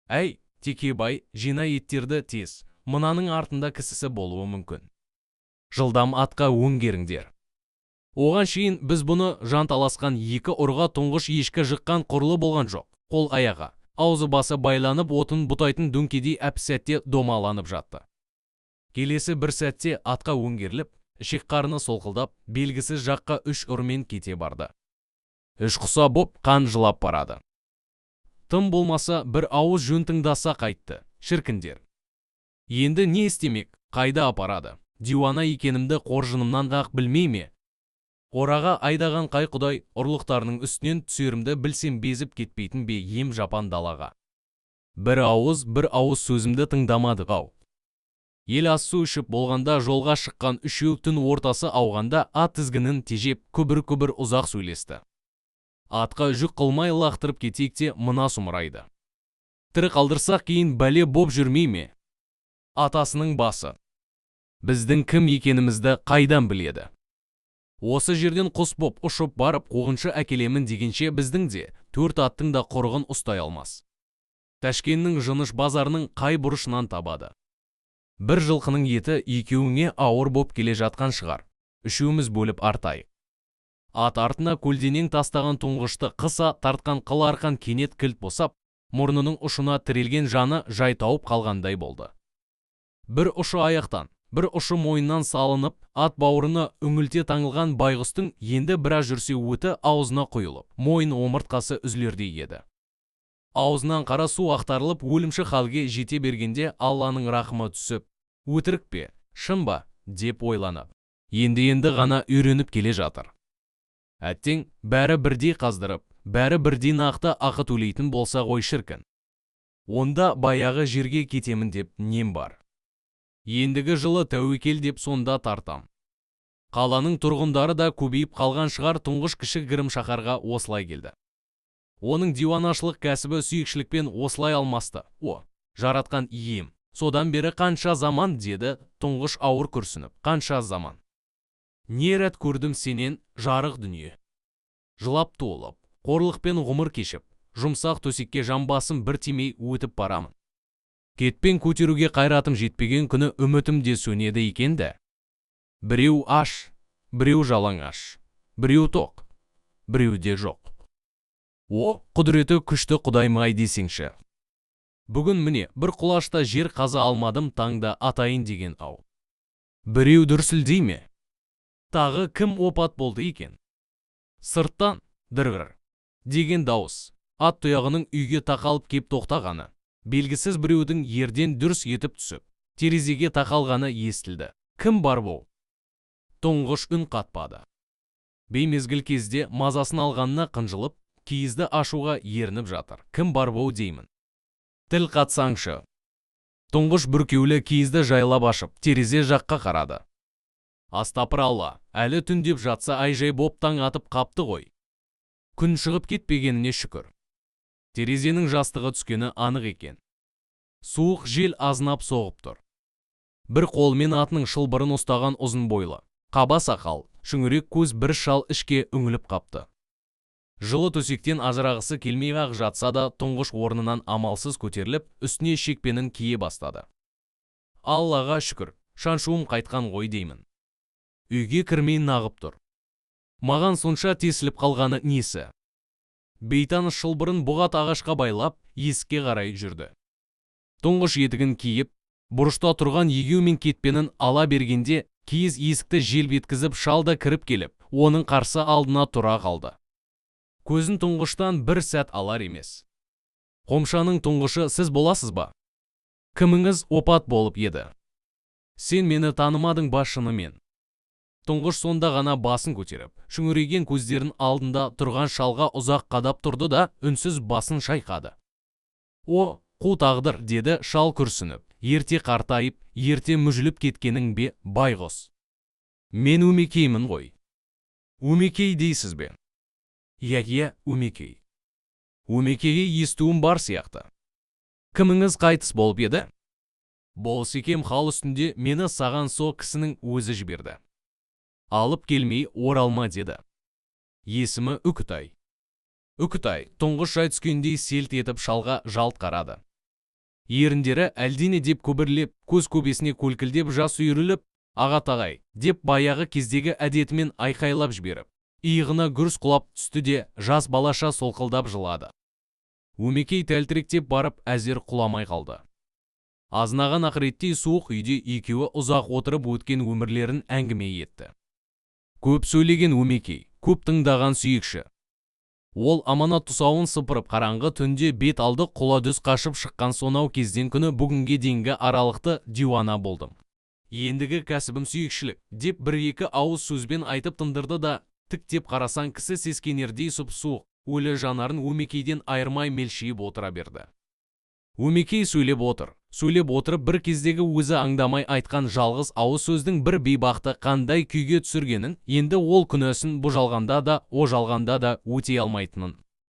Әй, Текебай, жина иттерді тез, мынаның артында кісісі болуы мүмкін. Жылдам атқа өңгеріңдер». Оған шейін біз бұны жанталасқан екі ұрға тұңғыш ешкі жыққан құрлы болған жоқ. Қол аяғы, аузы басы байланып, отын бұтайтын дөңкедей әп-сәтте домаланып жатты. Келесі бір сәтте атқа өңгеріліп, ішек қарны солқылдап, белгісіз жаққа үш ұрмен кете барды. Іш құса боп қан жылап барады. Тым болмаса бір ауыз жөн тыңдаса қайтті, шіркіндер. Енді не істемек, қайда апарады? Диуана екенімді қоржынымнан ақ білмей ме? Қораға айдаған қай құдай? Ұрлықтарының үстінен түсерімді білсем, безіп кетпейтін бе ем жапан далаға? Бір ауыз, бір ауыз сөзімді тыңдамады ау. Ел ас су ішіп болғанда жолға шыққан үшеу түн ортасы ауғанда ат тізгінін тежеп, күбір-күбір ұзақ сөйлесті. «Атқа жүк қылмай лақтырып кетейік те мына сұмырайды. Тірі қалдырсақ, кейін бәле боп жүрмей ме? Атасының басы. Біздің кім екенімізді қайдан біледі?» Осы жерден құс боп ұшып барып қуғыншы әкелемін дегенше біздің де, төрт аттың да құрығын ұстай алмас. Тәшкеннің жыныш базарының қай бұрышынан табады? Бір жылқының еті екеуіңе ауыр боп келе жатқан шығар. Үшеуміз бөліп артайық. Ат артына көлденең тастаған Тұңғышты қыса тартқан қыл арқан кенет кілт босап, мұрнының ұшына тірелген жаны жай тауып қалғандай болды. Бір ұшы аяқтан, бір ұшы мойнынан салынып, ат бауырына үңілте таңылған байғұстың енді біраз жүрсе өті аузына құйылып, мойын омыртқасы үзілердей еді. Аузынан қара су ақтарылып, өлімші халге жете бергенде Алланың рахымы түсіп, өтірік пе, шын ба, деп ойланып, енді-енді ғана үйреніп келе жатыр. Әттең, бәрі бірдей қаздырып, бәрі бірдей нақты ақы төлейтін болса ғой шіркін. Онда баяғы жерге кетемін деп нем бар. Ендігі жылы тәуекел деп сонда тартам. Қаланың тұрғындары да көбейіп қалған шығар. Тұңғыш кішігірім шаһарға осылай келді. Оның диуанашылық кәсібі сүйекшілікпен осылай алмасты. О, жаратқан ием, содан бері қанша заман, деді Тұңғыш ауыр күрсініп, қанша заман. Не рәт көрдім сенен, жарық дүние. Жылап туылып, қорлықпен ғұмыр кешіп, жұмсақ төсекке жамбасым бір тимей өтіп барамын. Кетпен көтеруге қайратым жетпеген күні үмітім де сөнеді екен де. Біреу аш, біреу жалаңаш, біреу тоқ, біреу де жоқ. О, құдіреті күшті Құдайым-ай десеңші. Бүгін міне бір құлашта жер қаза алмадым, таңда атайын деген ау. Біреу дүрсілдей ме? Тағы кім опат болды екен? Сырттан дыр-дыр деген дауыс, ат тұяғының үйге тақалып кеп тоқтағаны, белгісіз біреудің ерден дүрс етіп түсіп, терезеге тақалғаны естілді. Кім бар бұл? Тұңғыш үн қатпады. Беймезгіл кезде мазасын алғанына қынжылып, киізді ашуға ерініп жатыр. Кім бар бұл деймін? Тіл қатсаңшы. Тұңғыш бүркеулі киізді жайлап ашып, терезе жаққа қарады. Астапыралла, әлі түндеп жатса ай-жай боп таң атып қапты ғой. Күн шығып кетпегеніне шүкір. Терезенің жастығы түскені анық екен. Суық жел азынап соғып тұр. Бір қолымен атының шылбырын ұстаған ұзын бойлы, қаба сақал, шүңірек көз бір шал ішке үңіліп қапты. Жылы төсектен ажырағысы келмей-ақ жатса да, Тұңғыш орнынан амалсыз көтеріліп, үстіне шекпенін кие бастады. Аллаға шүкір, шаншуым қайтқан ғой деймін. Үйге кірмей нағып тұр. Маған сонша тесіліп қалғаны несі? Бейтаныс шылбырын бұғат ағашқа байлап, есікке қарай жүрді. Тұңғыш етігін киіп, бұрышта тұрған егеу мен кетпенін ала бергенде, киіз есікті желп еткізіп шал да кіріп келіп, оның қарсы алдына тұра қалды. Көзін Тұңғыштан бір сәт алар емес. Қомшаның Тұңғышы сіз боласыз ба? Кіміңіз опат болып еді? Сен мені танымадың ба шынымен? Тұңғыш сонда ғана басын көтеріп, шүңірейген көздерін алдында тұрған шалға ұзақ қадап тұрды да, үнсіз басын шайқады. О, қу тағдыр, деді шал күрсініп, ерте қартайып, ерте мүжіліп кеткенің бе, байғұс? Мен Өмекеймін ғой. Өмекей дейсіз бе? Иә, Өмекей. Өмекейге естуім бар сияқты. Кіміңіз қайтыс болып еді? Болысекем хал үстінде мені саған со кісінің өзі жіберді. Алып келмей оралма деді. Есімі Үкітай. Үкітай, Тұңғыш жай түскендей селт етіп шалға жалт қарады. Еріндері әлдене деп күбірлеп, көз көбесіне көлкілдеп жас үйіріліп, ағатағай деп баяғы кездегі әдетімен айқайлап жіберіп, иығына гүрс құлап түсті де жас балаша солқылдап жылады. Өмекей тәлтіректеп барып әзер құламай қалды. Азынаған ақыреттей суық үйде екеуі ұзақ отырып өткен өмірлерін әңгіме етті. Көп сөйлеген Өмекей, көп тыңдаған сүйекші. Ол аманат тұсауын сыпырып қараңғы түнде бет алды құла дүз қашып шыққан сонау кезден күні бүгінге дейінгі аралықты диуана болдым. Ендігі кәсібім сүйекшілік деп бір-екі ауыз сөзбен айтып тындырды да, тіктеп қарасаң кісі сескенердей сұп-суық, өлі жанарын Өмекейден айырмай мелшиіп отыра берді. Өмекей сөйлеп отыр. Сөйлеп отырып бір кездегі өзі аңдамай айтқан жалғыз ауыз сөздің бір бейбақты қандай күйге түсіргенін, енді ол күнәсін бұ жалғанда да, о жалғанда да өтей алмайтынын.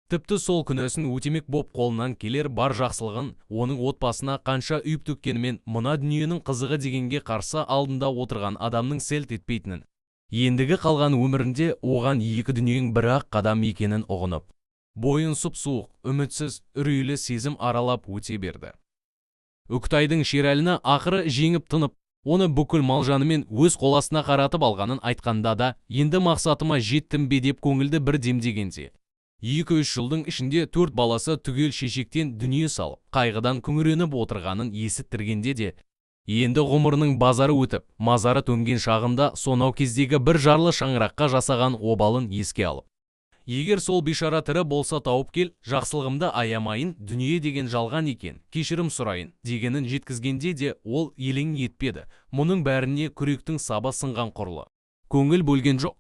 Тіпті сол күнәсін өтемек боп қолынан келер бар жақсылығын, оның отбасына қанша үйіп төккенімен мына дүниенің қызығы дегенге қарсы алдында отырған адамның селт етпейтінін. Ендігі қалған өмірінде оған екі дүниенің бір-ақ қадам екенін ұғынып, бойын сұп-суық, үмітсіз, үрейлі сезім аралап өте берді. Үкітайдың Шерәліні ақыры жеңіп тынып, оны бүкіл мал-жанымен өз қол астына қаратып алғанын айтқанда да, енді мақсатыма жеттім бе деп көңілді бір демдегенде, 2-3 жылдың ішінде 4 баласы түгел шешектен дүние салып, қайғыдан күңіреніп отырғанын есіттіргенде де, енді ғұмырының базары өтіп, мазары төнген шағында сонау кездегі бір жарлы шаңыраққа жасаған обалын еске алып, егер сол бейшара тірі болса тауып кел, жақсылығымды аямайын, дүние деген жалған екен, кешірім сұрайын дегенін жеткізгенде де ол елең етпеді. Мұның бәріне күректің сабы сынған құрлы көңіл бөлген жоқ.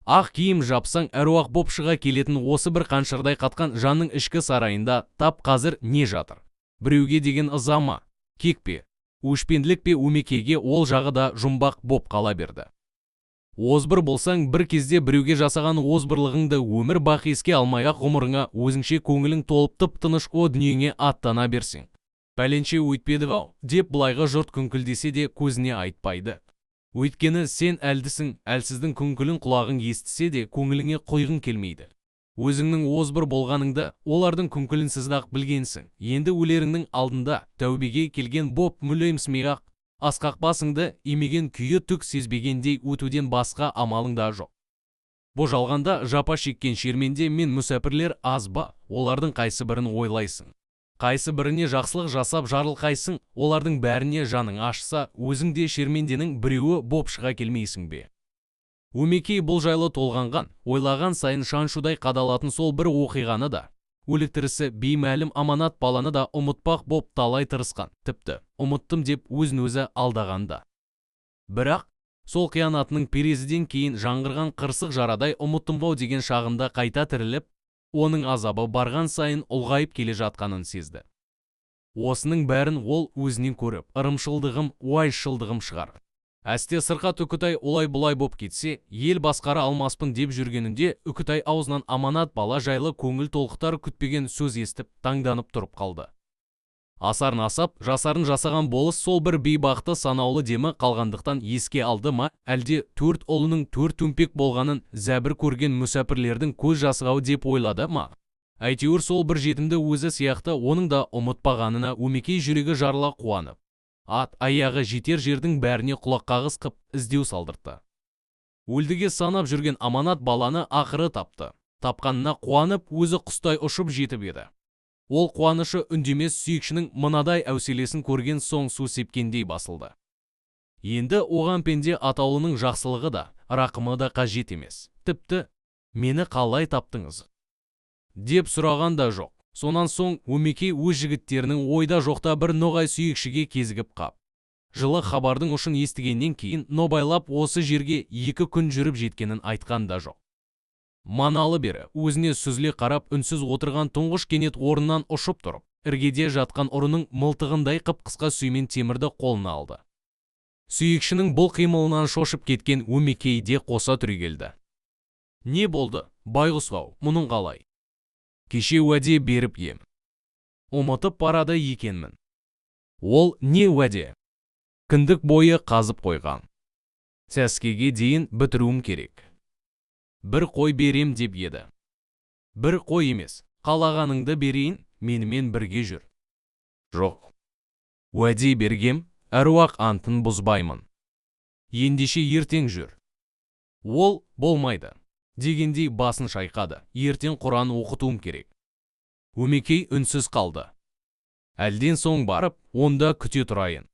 Ақ киім жапсаң әруақ боп шыға келетін осы бір қаншырдай қатқан жанның ішкі сарайында тап қазір не жатыр? Біреуге деген ыза ма, кек пе, өшпенділік пе? Өмекеге ол жағы да жұмбақ боп қала берді. Озбыр болсаң, бір кезде біреуге жасаған озбырлығыңды өмір бақи еске алмай-ақ ғұмырыңа өзіңше көңілің толып тып-тыныш о дүниеңе аттана берсең. Пәленше өйтпеді-ау деп былайғы жұрт күңкілдесе де көзіне айтпайды. Өйткені сен әлдісің, әлсіздің күңкілін құлағың естісе де көңіліңе құйғың келмейді. Өзіңнің озбыр болғаныңды олардың күңкілінсіз-ақ білгенсің. Енді өлеріңнің алдында тәубеге келген боп мүләйімсімей-ақ асқақ басыңды имеген күйі түк сезбегендей өтуден басқа амалың да жоқ. Бұ жалғанда жапа шеккен шерменде мен мүсәпірлер аз ба? Олардың қайсы бірін ойлайсың? Қайсы біріне жақсылық жасап жарылқайсың? Олардың бәріне жаның ашса, өзің де шерменденің біреуі боп шыға келмейсің бе? Өмекей бұл жайлы толғанған, ойлаған сайын шаншудай қадалатын сол бір оқиғаны да, өліктірісі беймәлім аманат баланы да ұмытпақ боп талай тырысқан, тіпті ұмыттым деп өзін өзі алдағанда. Бірақ сол қиянатының перезіден кейін жаңғырған қырсық жарадай ұмыттым-ау деген шағында қайта тіріліп, оның азабы барған сайын ұлғайып келе жатқанын сезді. Осының бәрін ол өзінен көріп, ырымшылдығым, уайшылдығым шығар. Әсте сырқат Үкітай олай-бұлай боп кетсе, ел басқара алмаспын деп жүргенінде Үкітай аузынан аманат бала жайлы көңіл толқытар күтпеген сөз естіп, таңданып тұрып қалды. Асарын асап, жасарын жасаған болыс сол бір бейбақты санаулы демі қалғандықтан еске алды ма, әлде 4 ұлының 4 төмпек болғанын зәбір көрген мүсәпірлердің көз жасығы деп ойлады ма? Әйтеуір сол бір жетімді өзі сияқты оның да ұмытпағанына Өмекей жүрегі жарыла қуанып, ат аяғы жетер жердің бәріне құлақ қағыс қып іздеу салдыртты. Өлдіге санап жүрген аманат баланы ақыры тапты. Тапқанына қуанып, өзі құстай ұшып жетіп еді. Ол қуанышы үндемес сүйекшінің мынадай әуселесін көрген соң су сепкендей басылды. Енді оған пенде атаулының жақсылығы да, рақымы да қажет емес. Тіпті, мені қалай таптыңыз? Деп сұраған да жоқ. Сонан соң Өмекей өз жігіттерінің ойда жоқта бір ноғай сүйекшіге кезігіп қап. Жылы хабардың ұшын естігеннен кейін нобайлап осы жерге 2 күн жүріп жеткенін айтқан да жоқ. Маналы бері өзіне сүзіле қарап үнсіз отырған тұңғыш кенет орнынан ұшып тұрып, іргеде жатқан ұрының мылтығындай қып-қысқа сүймен темірді қолына алды. Сүйекшінің бұл қимылынан шошып кеткен Өмекей де қоса түрегелді. Не болды, байғұс-ау, мұның қалай? Кеше уәде беріп ем. Ұмытып барады екенмін. Ол не уәде? Кіндік бойы қазып қойған. Сәскеге дейін бітіруім керек. Бір қой берем деп еді. Бір қой емес, қалағаныңды берейін, менімен бірге жүр. Жоқ. Уәде бергем, әруақ антын бұзбаймын. Ендеше ертең жүр. Ол болмайды дегендей басын шайқады. Ертең Құран оқытуым керек. Өмекей үнсіз қалды. Әлден соң барып, онда күте тұрайын.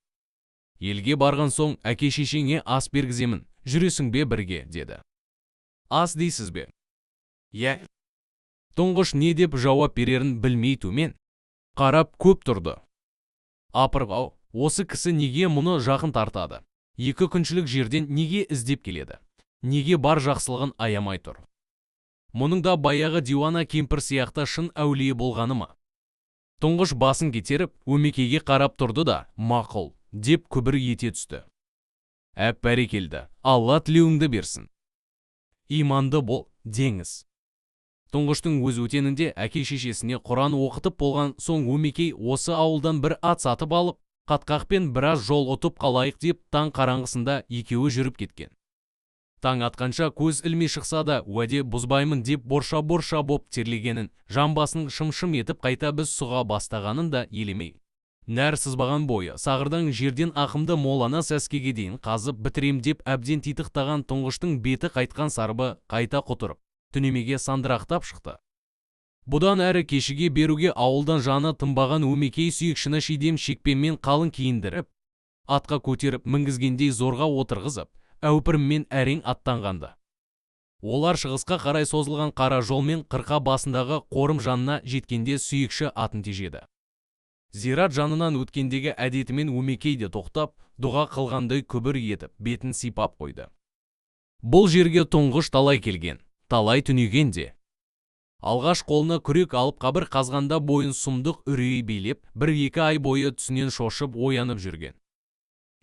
Елге барған соң әке шешеңе ас бергіземін, жүресің бе бірге, деді. Ас дейсіз бе? Иә. Тұңғыш не деп жауап берерін білмей төмен қарап көп тұрды. Апырғау, осы кісі неге мұны жақын тартады? 2 күншілік жерден неге іздеп келеді? Неге бар жақсылығын аямай тұр? Мұның да баяғы диуана кемпір сияқты шын әулие болғаны ма? Тұңғыш басын кетеріп, Өмекейге қарап тұрды да, мақұл, деп күбір ете түсті. Әп бәрекелді, Алла тілеуіңді берсін. Иманды бол, деңіз. Тұңғыштың өз өтенінде әке шешесіне Құран оқытып болған соң Өмекей осы ауылдан бір ат сатып алып, қатқақпен біраз жол ұтып қалайық деп таң қараңғысында екеуі жүріп кеткен. Таң атқанша көз ілмей шықса да, уәде бұзбаймын деп борша-борша боп терлегенін, жамбасының шым-шым етіп қайта біз сұға бастағанын да елемей. Нәр сызбаған бойы сағырдаң жерден ақымды моланы сәскеге дейін қазып бітірем деп әбден титықтаған Тұңғыштың беті қайтқан сарыбы қайта құтырып, түнемеге сандырақтап шықты. Бұдан әрі кешіге беруге ауылдан жаны тынбаған Өмекей сүйекшіні шидем шекпенмен қалың киіндіріп, атқа көтеріп мінгізгендей зорға отырғызып, әупіріммен әрең аттанғанды. Олар шығысқа қарай созылған қара жолмен қырқа басындағы қорым жанына жеткенде сүйекші атын тежеді. Зират жанынан өткендегі әдетімен Өмекей де тоқтап, дұға қылғандай күбір етіп, бетін сипап қойды. Бұл жерге Тұңғыш талай келген, талай түнеген де. Алғаш қолына күрек алып қабір қазғанда бойын сұмдық үрей билеп, 1-2 ай бойы түсінен шошып оянып жүрген.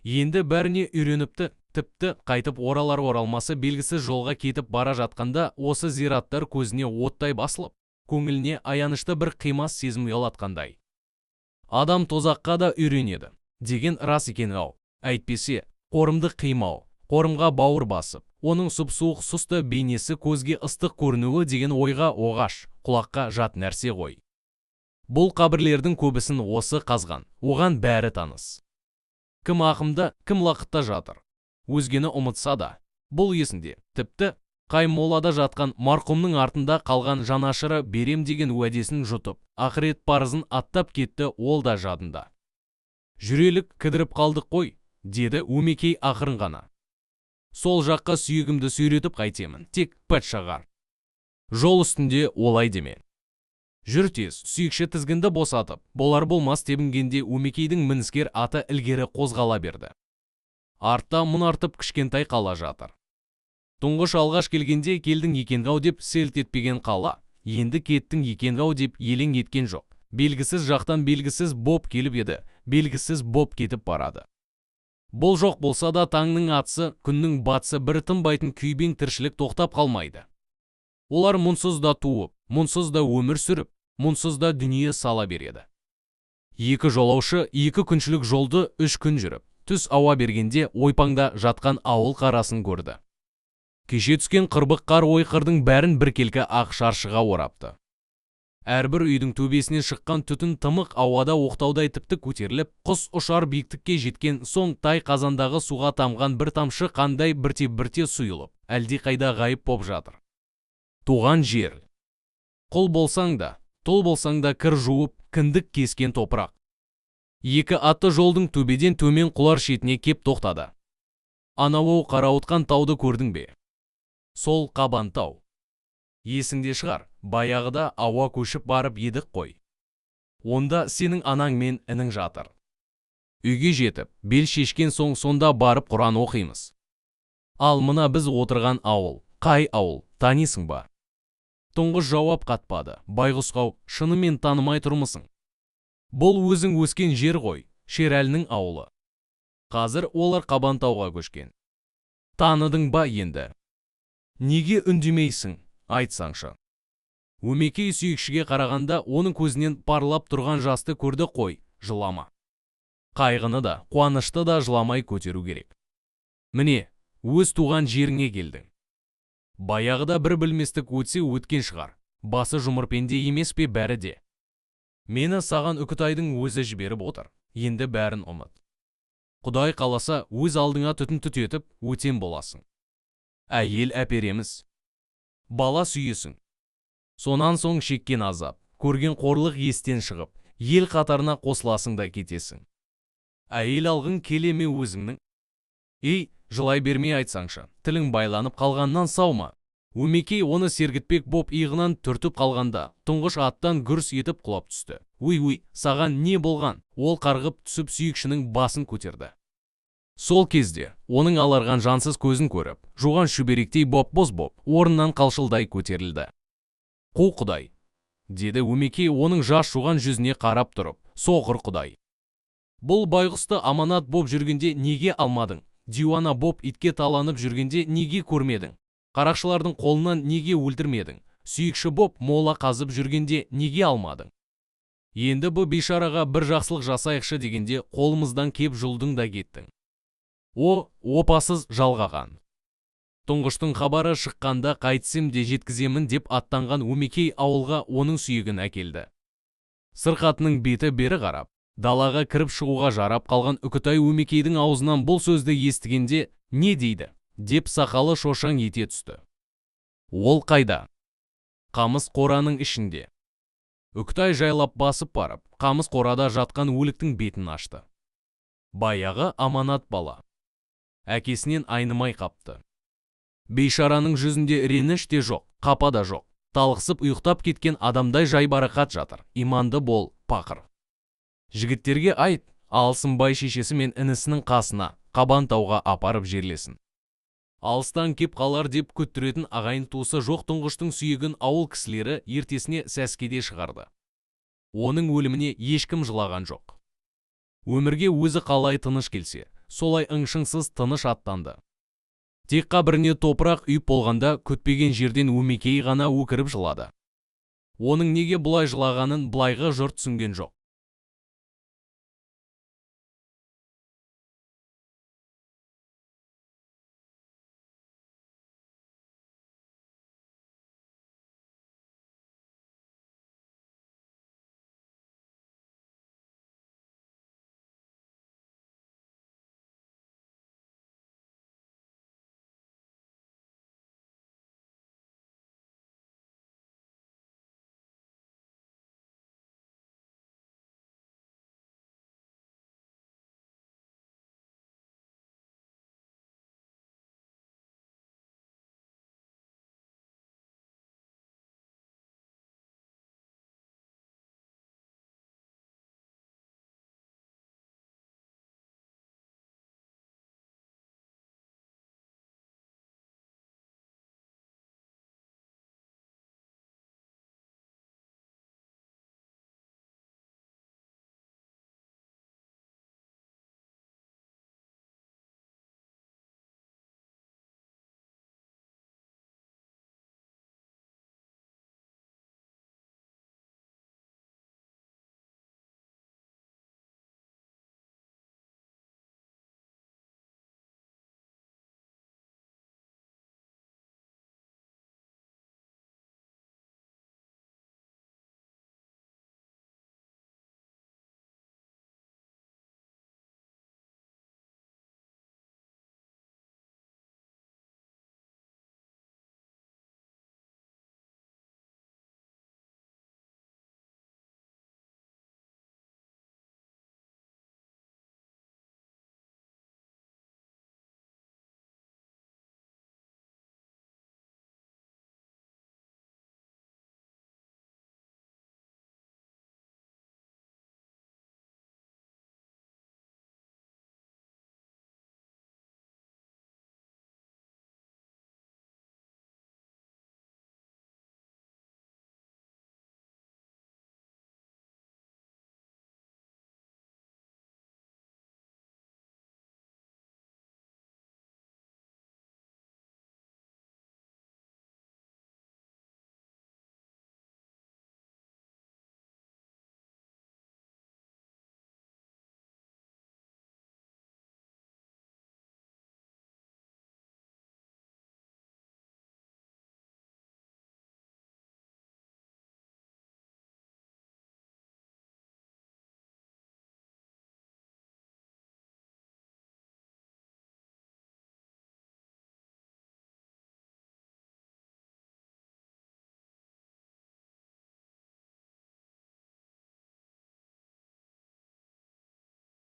Енді бәріне үйреніпті, тіпті қайтып оралар оралмасы белгісіз жолға кетіп бара жатқанда осы зираттар көзіне оттай басылып, көңіліне аянышты бір қимас сезім ұялатқандай. Адам тозаққа да үйренеді деген рас екен ау. Әйтпесе, қорымды қимау, қорымға бауыр басып, оның сұп-суық сұсты бейнесі көзге ыстық көрінуі деген ойға оғаш, құлаққа жат нәрсе ғой. Бұл қабірлердің көбісін осы қазған, оған бәрі таныс. Кім ақымда, кім лақытта жатыр. Өзгені ұмытса да, бұл есінде. Тіпті қай молада жатқан марқұмның артында қалған жанашыры берем деген уәдесін жұтып, ақырет парызын аттап кетті, ол да жадында. Жүрелік кідіріп қалдық қой, деді Өмекей ақырын ғана. Сол жаққа сүйегімді сүйретіп қайтемін, тек пәтшағар. Жол үстінде олай деме. Жүр тез, сүйекші тізгінді босатып, болар болмас тебінгенде Өмекейдің мініскер аты ілгері қозғала берді. Артта мұнартып кішкентай қала жатыр. Тұңғыш алғаш келгенде келдің екен-ау деп селт етпеген қала, енді кеттің екен-ау деп елең еткен жоқ. Белгісіз жақтан белгісіз боп келіп еді, белгісіз боп кетіп барады. Бұл жоқ болса да таңның атысы, күннің батысы бір тынбайтын күйбең тіршілік тоқтап қалмайды. Олар мұнсыз да туып, мұнсыз да өмір сүріп, мұнсыз да дүние сала береді. Екі жолаушы екі күншілік жолды 3 күн жүріп, түс ауа бергенде ойпаңда жатқан ауыл қарасын көрді. Кеше түскен қырбық қар ойқырдың бәрін біркелкі ақ шаршыға орапты. Әрбір үйдің төбесінен шыққан түтін тымық ауада оқтаудай тіпті көтеріліп, құс ұшар биіктікке жеткен соң тай қазандағы суға тамған бір тамшы қандай бірте-бірте сұйылып, әлдеқайда ғайып боп жатыр. Туған жер. Құл болсаң да, тұл болсаң да кір жуып, кіндік кескен топырақ. Екі атты жолдың төбеден төмен құлар шетіне кеп тоқтады. Анау қарауытқан тауды көрдің бе? Сол Қабан тау. Есіңде шығар, баяғыда ауа көшіп барып едік қой. Онда сенің анаң мен інің жатыр. Үйге жетіп, бел шешкен соң сонда барып Құран оқимыз. Ал мына біз отырған ауыл, қай ауыл, танисың ба? Тұңғыш жауап қатпады. Байғұс-ау, шынымен танымай тұрмысың? Бұл өзің өскен жер ғой, Шерәлінің ауылы. Қазір олар Қабан тауға көшкен. Таныдың ба енді? Неге үндемейсің, айтсаңшы. Өмекей сүйекшіге қарағанда оның көзінен парлап тұрған жасты көрді қой, жылама. Қайғыны да, қуанышты да жыламай көтеру керек. Міне, өз туған жеріңе келдің. Баяғыда бір білместік өтсе өткен шығар, басы жұмыр пенде емес пе бәрі де. Мені саған Үкітайдың өзі жіберіп отыр, енді бәрін ұмыт. Құдай қаласа, өз алдыңа түтін түтетіп, өтен боласың. Әйел әпереміз. Бала сүйесің. Сонан соң шеккен азап, көрген қорлық естен шығып, ел қатарына қосыласың да кетесің. Әйел алғың келе ме өзіңнің? Ей, жылай бермей айтсаңшы, тілің байланып қалғаннан сау ма? Өмекей оны сергітпек боп иығынан түртіп қалғанда, Тұңғыш аттан гүрс етіп құлап түсті. Уй-уй, саған не болған? Ол қарғып түсіп сүйекшінің басын көтерді. Сол кезде оның аларған жансыз көзін көріп, жуған шүберектей боп-боз боп, орнынан қалшылдай көтерілді. Қу құдай, деді Өмекей оның жас жуған жүзіне қарап тұрып, соқыр құдай. Бұл байғұсты аманат боп жүргенде неге алмадың? Диуана боп итке таланып жүргенде неге көрмедің? Қарақшылардың қолынан неге өлтірмедің? Сүйекші боп мола қазып жүргенде неге алмадың? Енді бұл бейшараға бір жақсылық жасайықшы дегенде қолымыздан кеп жұлдың да кеттің. О, опасыз жалғаған. Тұңғыштың хабары шыққанда қайтсем де жеткіземін деп аттанған Өмекей ауылға оның сүйегін әкелді. Сырқатының беті бері қарап, далаға кіріп шығуға жарап қалған Үкітай Өмекейдің аузынан бұл сөзді естігенде не дейді, деп сақалы шошаң ете түсті. Ол қайда? Қамыс қораның ішінде. Үкітай жайлап басып барып, қамыс қорада жатқан өліктің бетін ашты. Баяғы аманат бала. Әкесінен айнымай қапты. Бейшараның жүзінде реніш те жоқ, қапа да жоқ. Талықсып ұйықтап кеткен адамдай жайбарақат жатыр. Иманды бол, пақыр. Жігіттерге айт, Алсынбай шешесі мен інісінің қасына, Қабан тауға апарып жерлесін. Алыстан кеп қалар деп күттіретін ағайын туысы жоқ тұңғыштың сүйегін ауыл кісілері ертесіне сәскеде шығарды. Оның өліміне ешкім жылаған жоқ. Өмірге өзі қалай тыныш келсе, солай ыңшыңсыз тыныш аттанды. Тек қабіріне топырақ үйіп болғанда күтпеген жерден Өмекей ғана өкіріп жылады. Оның неге бұлай жылағанын былайғы жұрт түсінген жоқ.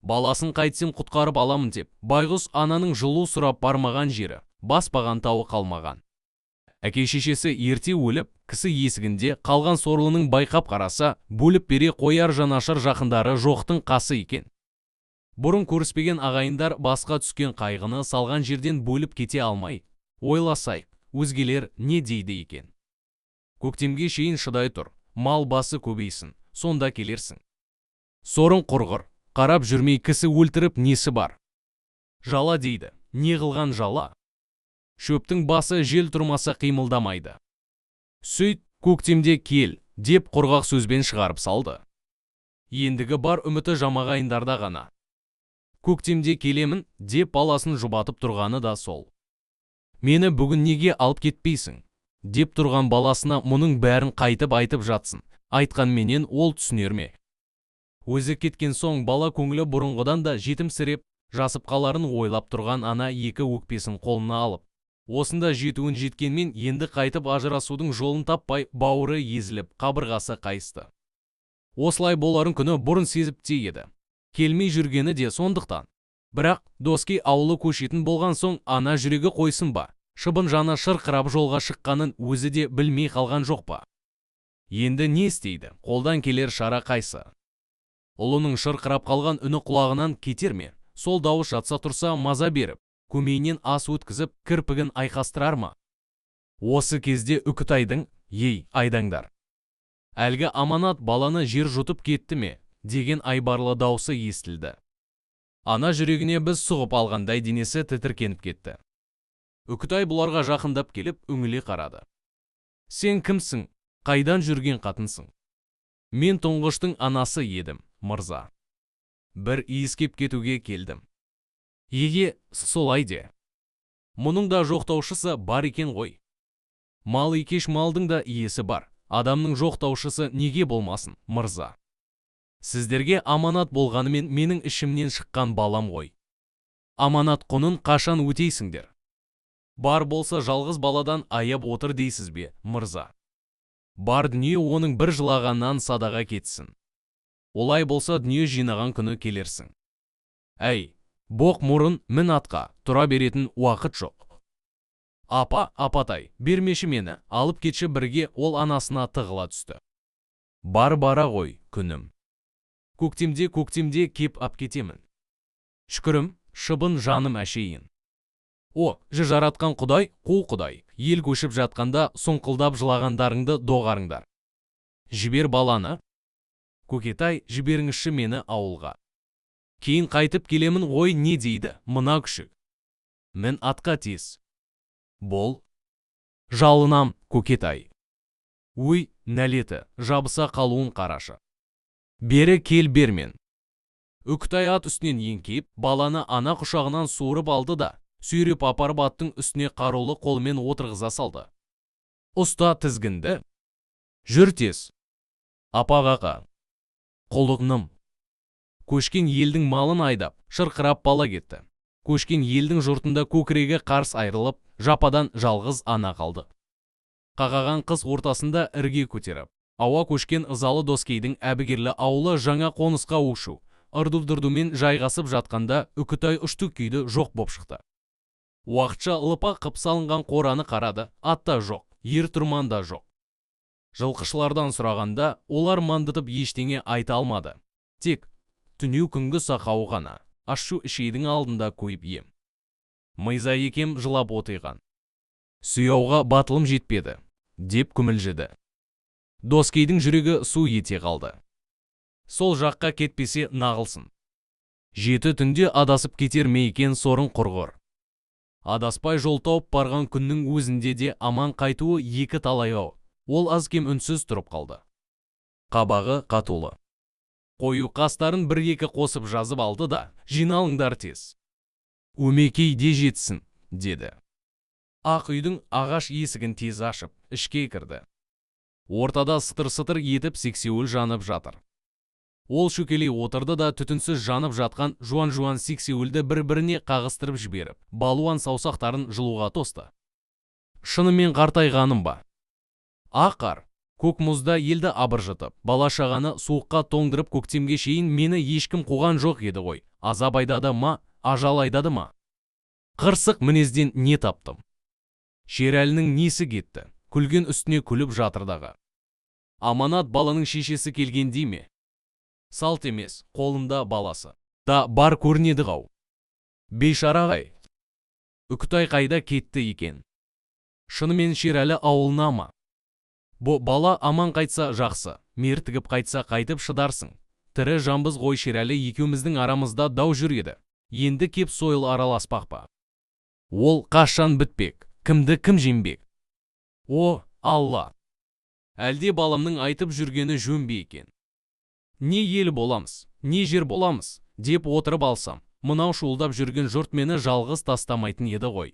Баласын қайтсем құтқарып аламын деп, байғұс ананың жылу сұрап бармаған жері, баспаған тауы қалмаған. Әке шешесі ерте өліп, кісі есігінде қалған сорлының байқап қараса, бөліп бере қояр жанашыр жақындары жоқтың қасы екен. Бұрын көріспеген ағайындар басқа түскен қайғыны салған жерден бөліп кете алмай, ойласайық, өзгелер не дейді екен. Көктемге шейін шыдай тұр, мал басы көбейсін, сонда келерсің. Сорың құрғыр, қарап жүрмей кісі өлтіріп несі бар? Жала дейді, не қылған жала? Шөптің басы жел тұрмаса қимылдамайды. Сөйт, көктемде кел, деп құрғақ сөзбен шығарып салды. Ендігі бар үміті жамағайындарда ғана. Көктемде келемін, деп баласын жұбатып тұрғаны да сол. Мені бүгін неге алып кетпейсің? Деп тұрған баласына мұның бәрін қайтып айтып жатсын. Айтқанменен ол түсінер ме? Өзі кеткен соң бала көңілі бұрынғыдан да жетімсіреп, жасып қаларын ойлап тұрған ана екі өкпесін қолына алып, осында жетуін жеткенмен енді қайтып ажырасудың жолын таппай бауыры езіліп, қабырғасы қайысты. Осылай боларын күні бұрын сезіп те еді. Келмей жүргені де сондықтан. Бірақ Доскей ауылы көшетін болған соң ана жүрегі қойсын ба? Шыбын жаны шырқырап жолға шыққанын өзі де білмей қалған жоқ па? Енді не істейді? Қолдан келер шара қайсы? Ұлының шырқырап қалған үні құлағынан кетер ме? Сол дауыс жатса тұрса маза беріп, көмейінен ас өткізіп, кірпігін айқастырар ма? Осы кезде Үкітайдың, "Ей, айдаңдар! Әлгі аманат баланы жер жұтып кетті ме?" деген айбарлы даусы естілді. Ана жүрегіне біз сұғып алғандай денесі тітіркеніп кетті. Үкітай бұларға жақындап келіп, үңіле қарады. Сен кімсің? Қайдан жүрген қатынсың? Мен тұңғыштың анасы едім, мырза. Бір иіскеп кетуге келдім. Еге, солай де. Мұның да жоқтаушысы бар екен ғой. Мал екеш малдың да иесі бар. Адамның жоқтаушысы неге болмасын, мырза? Сіздерге аманат болғанымен менің ішімнен шыққан балам ғой. Аманат құнын қашан өтейсіңдер? Бар болса жалғыз баладан аяп отыр дейсіз бе, мырза? Бар дүние оның бір жылағаннан садаға кетсін. Олай болса дүние жинаған күні келерсің. Әй, боқ мұрын, мін атқа, тұра беретін уақыт жоқ. Апа, апатай, бермеші мені, алып кетші бірге, ол анасына тығыла түсті. Бар бара ғой, күнім. Көктемде, көктемде кеп ап кетемін. Шүкірім, шыбын жаным әшейін. О, жы жаратқан құдай, қу құдай, ел көшіп жатқанда сұңқылдап жылағандарыңды доғарыңдар. Жібер баланы. Көкетай, жіберіңізші мені ауылға. Кейін қайтып келемін ғой, не дейді мына күшік. Мін атқа тез. Бол. Жалынам, Көкетай. Өй, нәлеті, жабыса қалуын қарашы. Бері кел бермен. Үкітай ат үстінен еңкейіп, баланы ана құшағынан суырып алды да, сүйреп апарып аттың үстіне қарулы қолымен отырғыза салды. Ұста тізгінді. Жүр тез. Апағақа. Құлыным. Көшкен елдің малын айдап, шырқырап бала кетті. Көшкен елдің жұртында көкірегі қарс айрылып, жападан жалғыз ана қалды. Қақаған қыс ортасында ірге көтеріп, ауа көшкен ызалы Доскейдің әбігерлі ауылы жаңа қонысқа ұшу, ырду-дырдумен жайғасып жатқанда Үкітай ұшты күйді жоқ боп шықты. Уақытша лыпа қып салынған қораны қарады, ат та жоқ, ер тұрман да жоқ. Жылқышылардан сұрағанда, олар мандытып ештеңе айта алмады. Тек түнеу күнгі сақауы ғана, ашу ішейдің алдында көйіп ем. Мырза екем жылап отырған. Сүйауға батылым жетпеді, деп күмілжіді. Доскейдің жүрегі су ете қалды. Сол жаққа кетпесе нағылсын. 7 түнде адасып кетер ме екен сорың құрғыр. Адаспай жол тауып барған күннің өзінде де аман қайтуы екі талай ау. Ол аз-кем үнсіз тұрып қалды. Қабағы қатулы. Қою қастарын бір-екі қосып жазып алды да, жиналыңдар тез. Өмекей де жетсін, деді. Ақ үйдің ағаш есігін тез ашып, ішке кірді. Ортада сытыр-сытыр етіп сексеуіл жанып жатыр. Ол шөкелей отырды да түтінсіз жанып жатқан жуан-жуан сексеуілді бір-біріне қағыстырып жіберіп, балуан саусақтарын жылуға тосты. Шынымен қартайғаным ба? Ақ қар, көк мұзда елді абыржытып, бала-шағаны суыққа тоңдырып көктемге шейін мені ешкім қуған жоқ еді ғой. Азап айдады ма, ажал айдады ма? Қырсық мінезден не таптым? Шерәлінің несі кетті? Күлген үстіне күліп жатырдағы. Аманат баланың шешесі келгендей ме? Салт емес, қолында баласы. Да бар көрінеді ғау. Бейшара-ай. Үкітай қайда кетті екен? Шынымен Шерәлі ауылына ма? Бұ бала аман қайтса жақсы, мертігіп қайтса қайтып шыдарсың. Тірі жанбыз ғой Шерәлі екеуміздің арамызда дау жүр еді. Енді кеп сойыл араласпақ па? Ол қашан бітпек, кімді кім жеңбек? О, Алла! Әлде баламның айтып жүргені жөн бе екен? Не ел боламыз, не жер боламыз, деп отырып алсам, мынау шуылдап жүрген жұрт мені жалғыз тастамайтын еді ғой.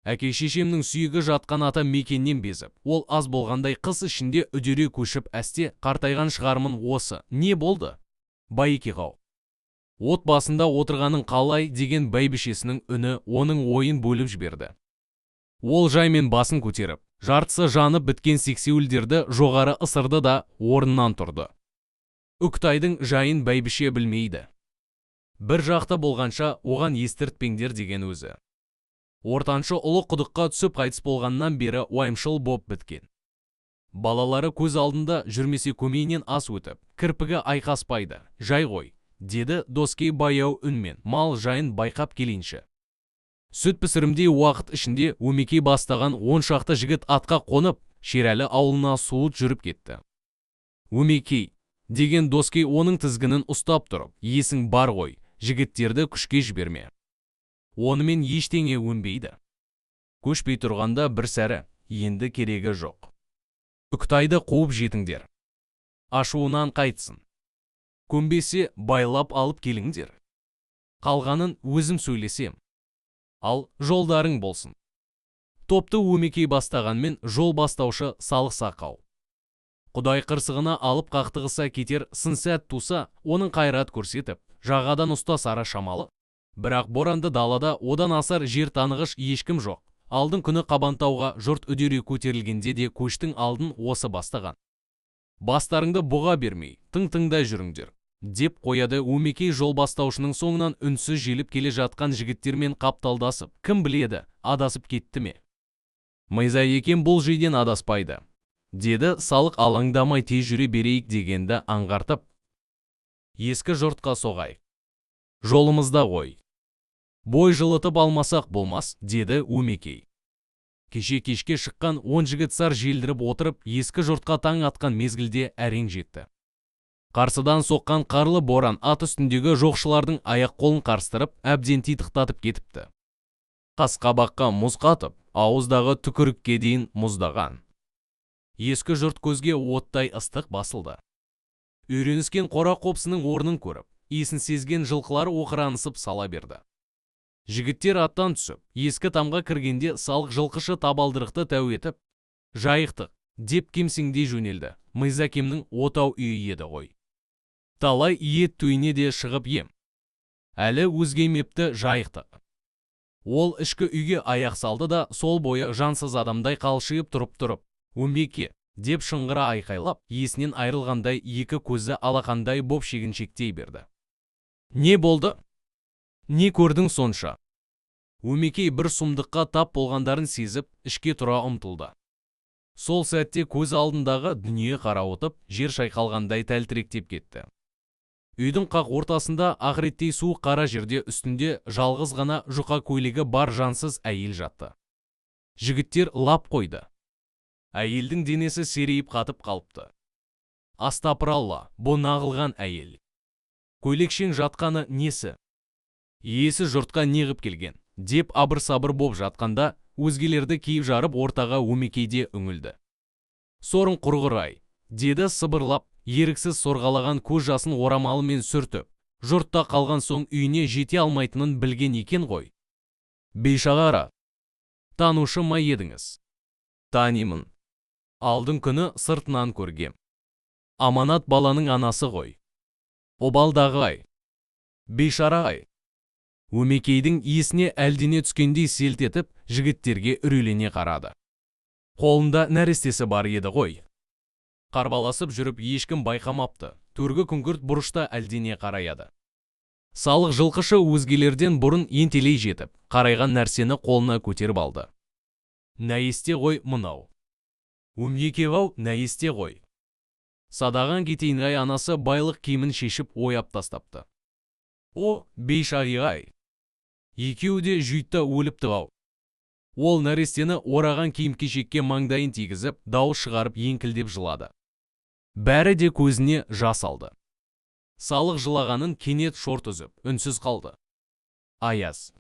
Әке-шешемнің сүйегі жатқан ата мекеннен безіп, ол аз болғандай қыс ішінде үдере көшіп әсте қартайған шығармын осы. Не болды? Байеке-ау. От басында отырғаның қалай деген бәйбішесінің үні оның ойын бөліп жіберді. Ол жаймен басын көтеріп, жартысы жанып біткен сексеуілдерді жоғары ысырды да орнынан тұрды. Үктайдың жайын бәйбіше білмейді. Бір жақта болғанша оған естіртпеңдер деген өзі. Ортаншы ұлы құдыққа түсіп қайтыс болғаннан бері уайымшыл боп біткен. Балалары көз алдында жүрмесе көмейінен ас өтіп, кірпігі айқаспайды. Жай ғой, деді Доскей баяу үнмен, мал жайын байқап келейінші. Сүт пісірімдей уақыт ішінде Өмекей бастаған 10 шақты жігіт атқа қонып, Шерәлі ауылына суыт жүріп кетті. Өмекей, деген Доскей оның тізгінін ұстап тұрып, есің бар ғой, жігіттерді күшке жіберме. Онымен ештеңе өнбейді. Көшпей тұрғанда бір сәрі, енді керегі жоқ. Үктайды қуып жетіңдер. Ашуынан қайтсын. Көнбесе байлап алып келіңдер. Қалғанын өзім сөйлесем. Ал жолдарың болсын. Топты Өмекей бастағанмен жол бастаушы Салық сақау. Құдай қырсығына алып қақтығыса кетер сын сәт туса, оның қайрат көрсетіп, жағадан ұстасары шамалы. Бірақ боранды далада одан асар жер танығыш ешкім жоқ. Алдын күні Қабантауға жұрт үдере көтерілгенде де көштің алдын осы бастаған. Бастарыңды бұға бермей, тың-тыңдай жүріңдер, деп қояды Өмекей жол бастаушының соңынан үнсіз желіп келе жатқан жігіттермен қапталдасып, кім біледі, адасып кетті ме? Мырза екен бұл жерден адаспайды, деді Салық алаңдамай тез жүре берейік дегенді аңғартып. Ескі жұртқа соғайық. Жолымызда ғой. Бой жылытып алмасақ болмас, деді Өмекей. Кеше кешке шыққан 10 жігіт сар желдіріп отырып, ескі жұртқа таң атқан мезгілде әрең жетті. Қарсыдан соққан қарлы боран ат үстіндегі жоқшылардың аяқ қолын қарстырып, әбден титықтатып кетіпті. Қасқабаққа мұз қатып, ауыздағы түкірікке дейін мұздаған. Ескі жұрт көзге оттай ыстық басылды. Үйреніскен қора қопсының орнын көріп, иісін сезген жылқылар оқыранысып сала берді. Жігіттер аттан түсіп, ескі тамға кіргенде Салық жылқышы табалдырықты тәу етіп, жайықтық, деп кемсеңдей жөнелді. Мырзакемнің отау үйі еді ғой. Талай ет түйіне де шығып ем. Әлі өзгемепті жайықтық. Ол ішкі үйге аяқ салды да сол бойы жансыз адамдай қалшиып тұрып-тұрып, Өмеке, деп шыңғыра айқайлап, есінен айырылғандай екі көзі алақандай боп шегіншектей берді. Не болды? Не көрдің сонша? Өмекей бір сұмдыққа тап болғандарын сезіп, ішке тұра ұмтылды. Сол сәтте көз алдындағы дүние қарауытып, жер шайқалғандай тәлтіректеп кетті. Үйдің қақ ортасында ақыреттей суық қара жерде үстінде жалғыз ғана жұқа көйлегі бар жансыз әйел жатты. Жігіттер лап қойды. Әйелдің денесі серейіп қатып қалыпты. Астапыралла, бұ нағылған әйел. Көйлекшең жатқаны несі? Иесі жұртқа неғып келген, деп абыр-сабыр боп жатқанда, өзгелерді киіп жарып ортаға Өмекейде үңілді. Сорың құрғыр-ай, деді сыбырлап, еріксіз сорғалаған көз жасын орамалымен сүртіп, жұртта қалған соң үйіне жете алмайтынын білген екен ғой. Бейшағара, танушы ма едіңіз? Танимын. Алдын күні сыртынан көргем. Аманат баланың анасы ғой. Обалдағы-ай. Бейшара-ай. Өмекейдің есіне әлдене түскендей селт етіп, жігіттерге үрейлене қарады. Қолында нәрестесі бар еді ғой. Қарбаласып жүріп ешкім байқамапты. Төргі күңгірт бұрышта әлдене қараяды. Салық жылқышы өзгелерден бұрын ентелей жетіп, қарайған нәрсені қолына көтеріп алды. Нәресте ғой мынау. Өмеке-ау, нәресте ғой. Садағаң кетейін-ай, анасы байлық киімін шешіп ояп тастапты. О, бейшара-ай. Екеуі де жүйтті өліпті-ау. Ол нәрестені ораған киім-кешекке маңдайын тигізіп, дауыс шығарып еңкілдеп жылады. Бәрі де көзіне жас алды. Салық жылағанын кенет шорт үзіп, үнсіз қалды. Аяз.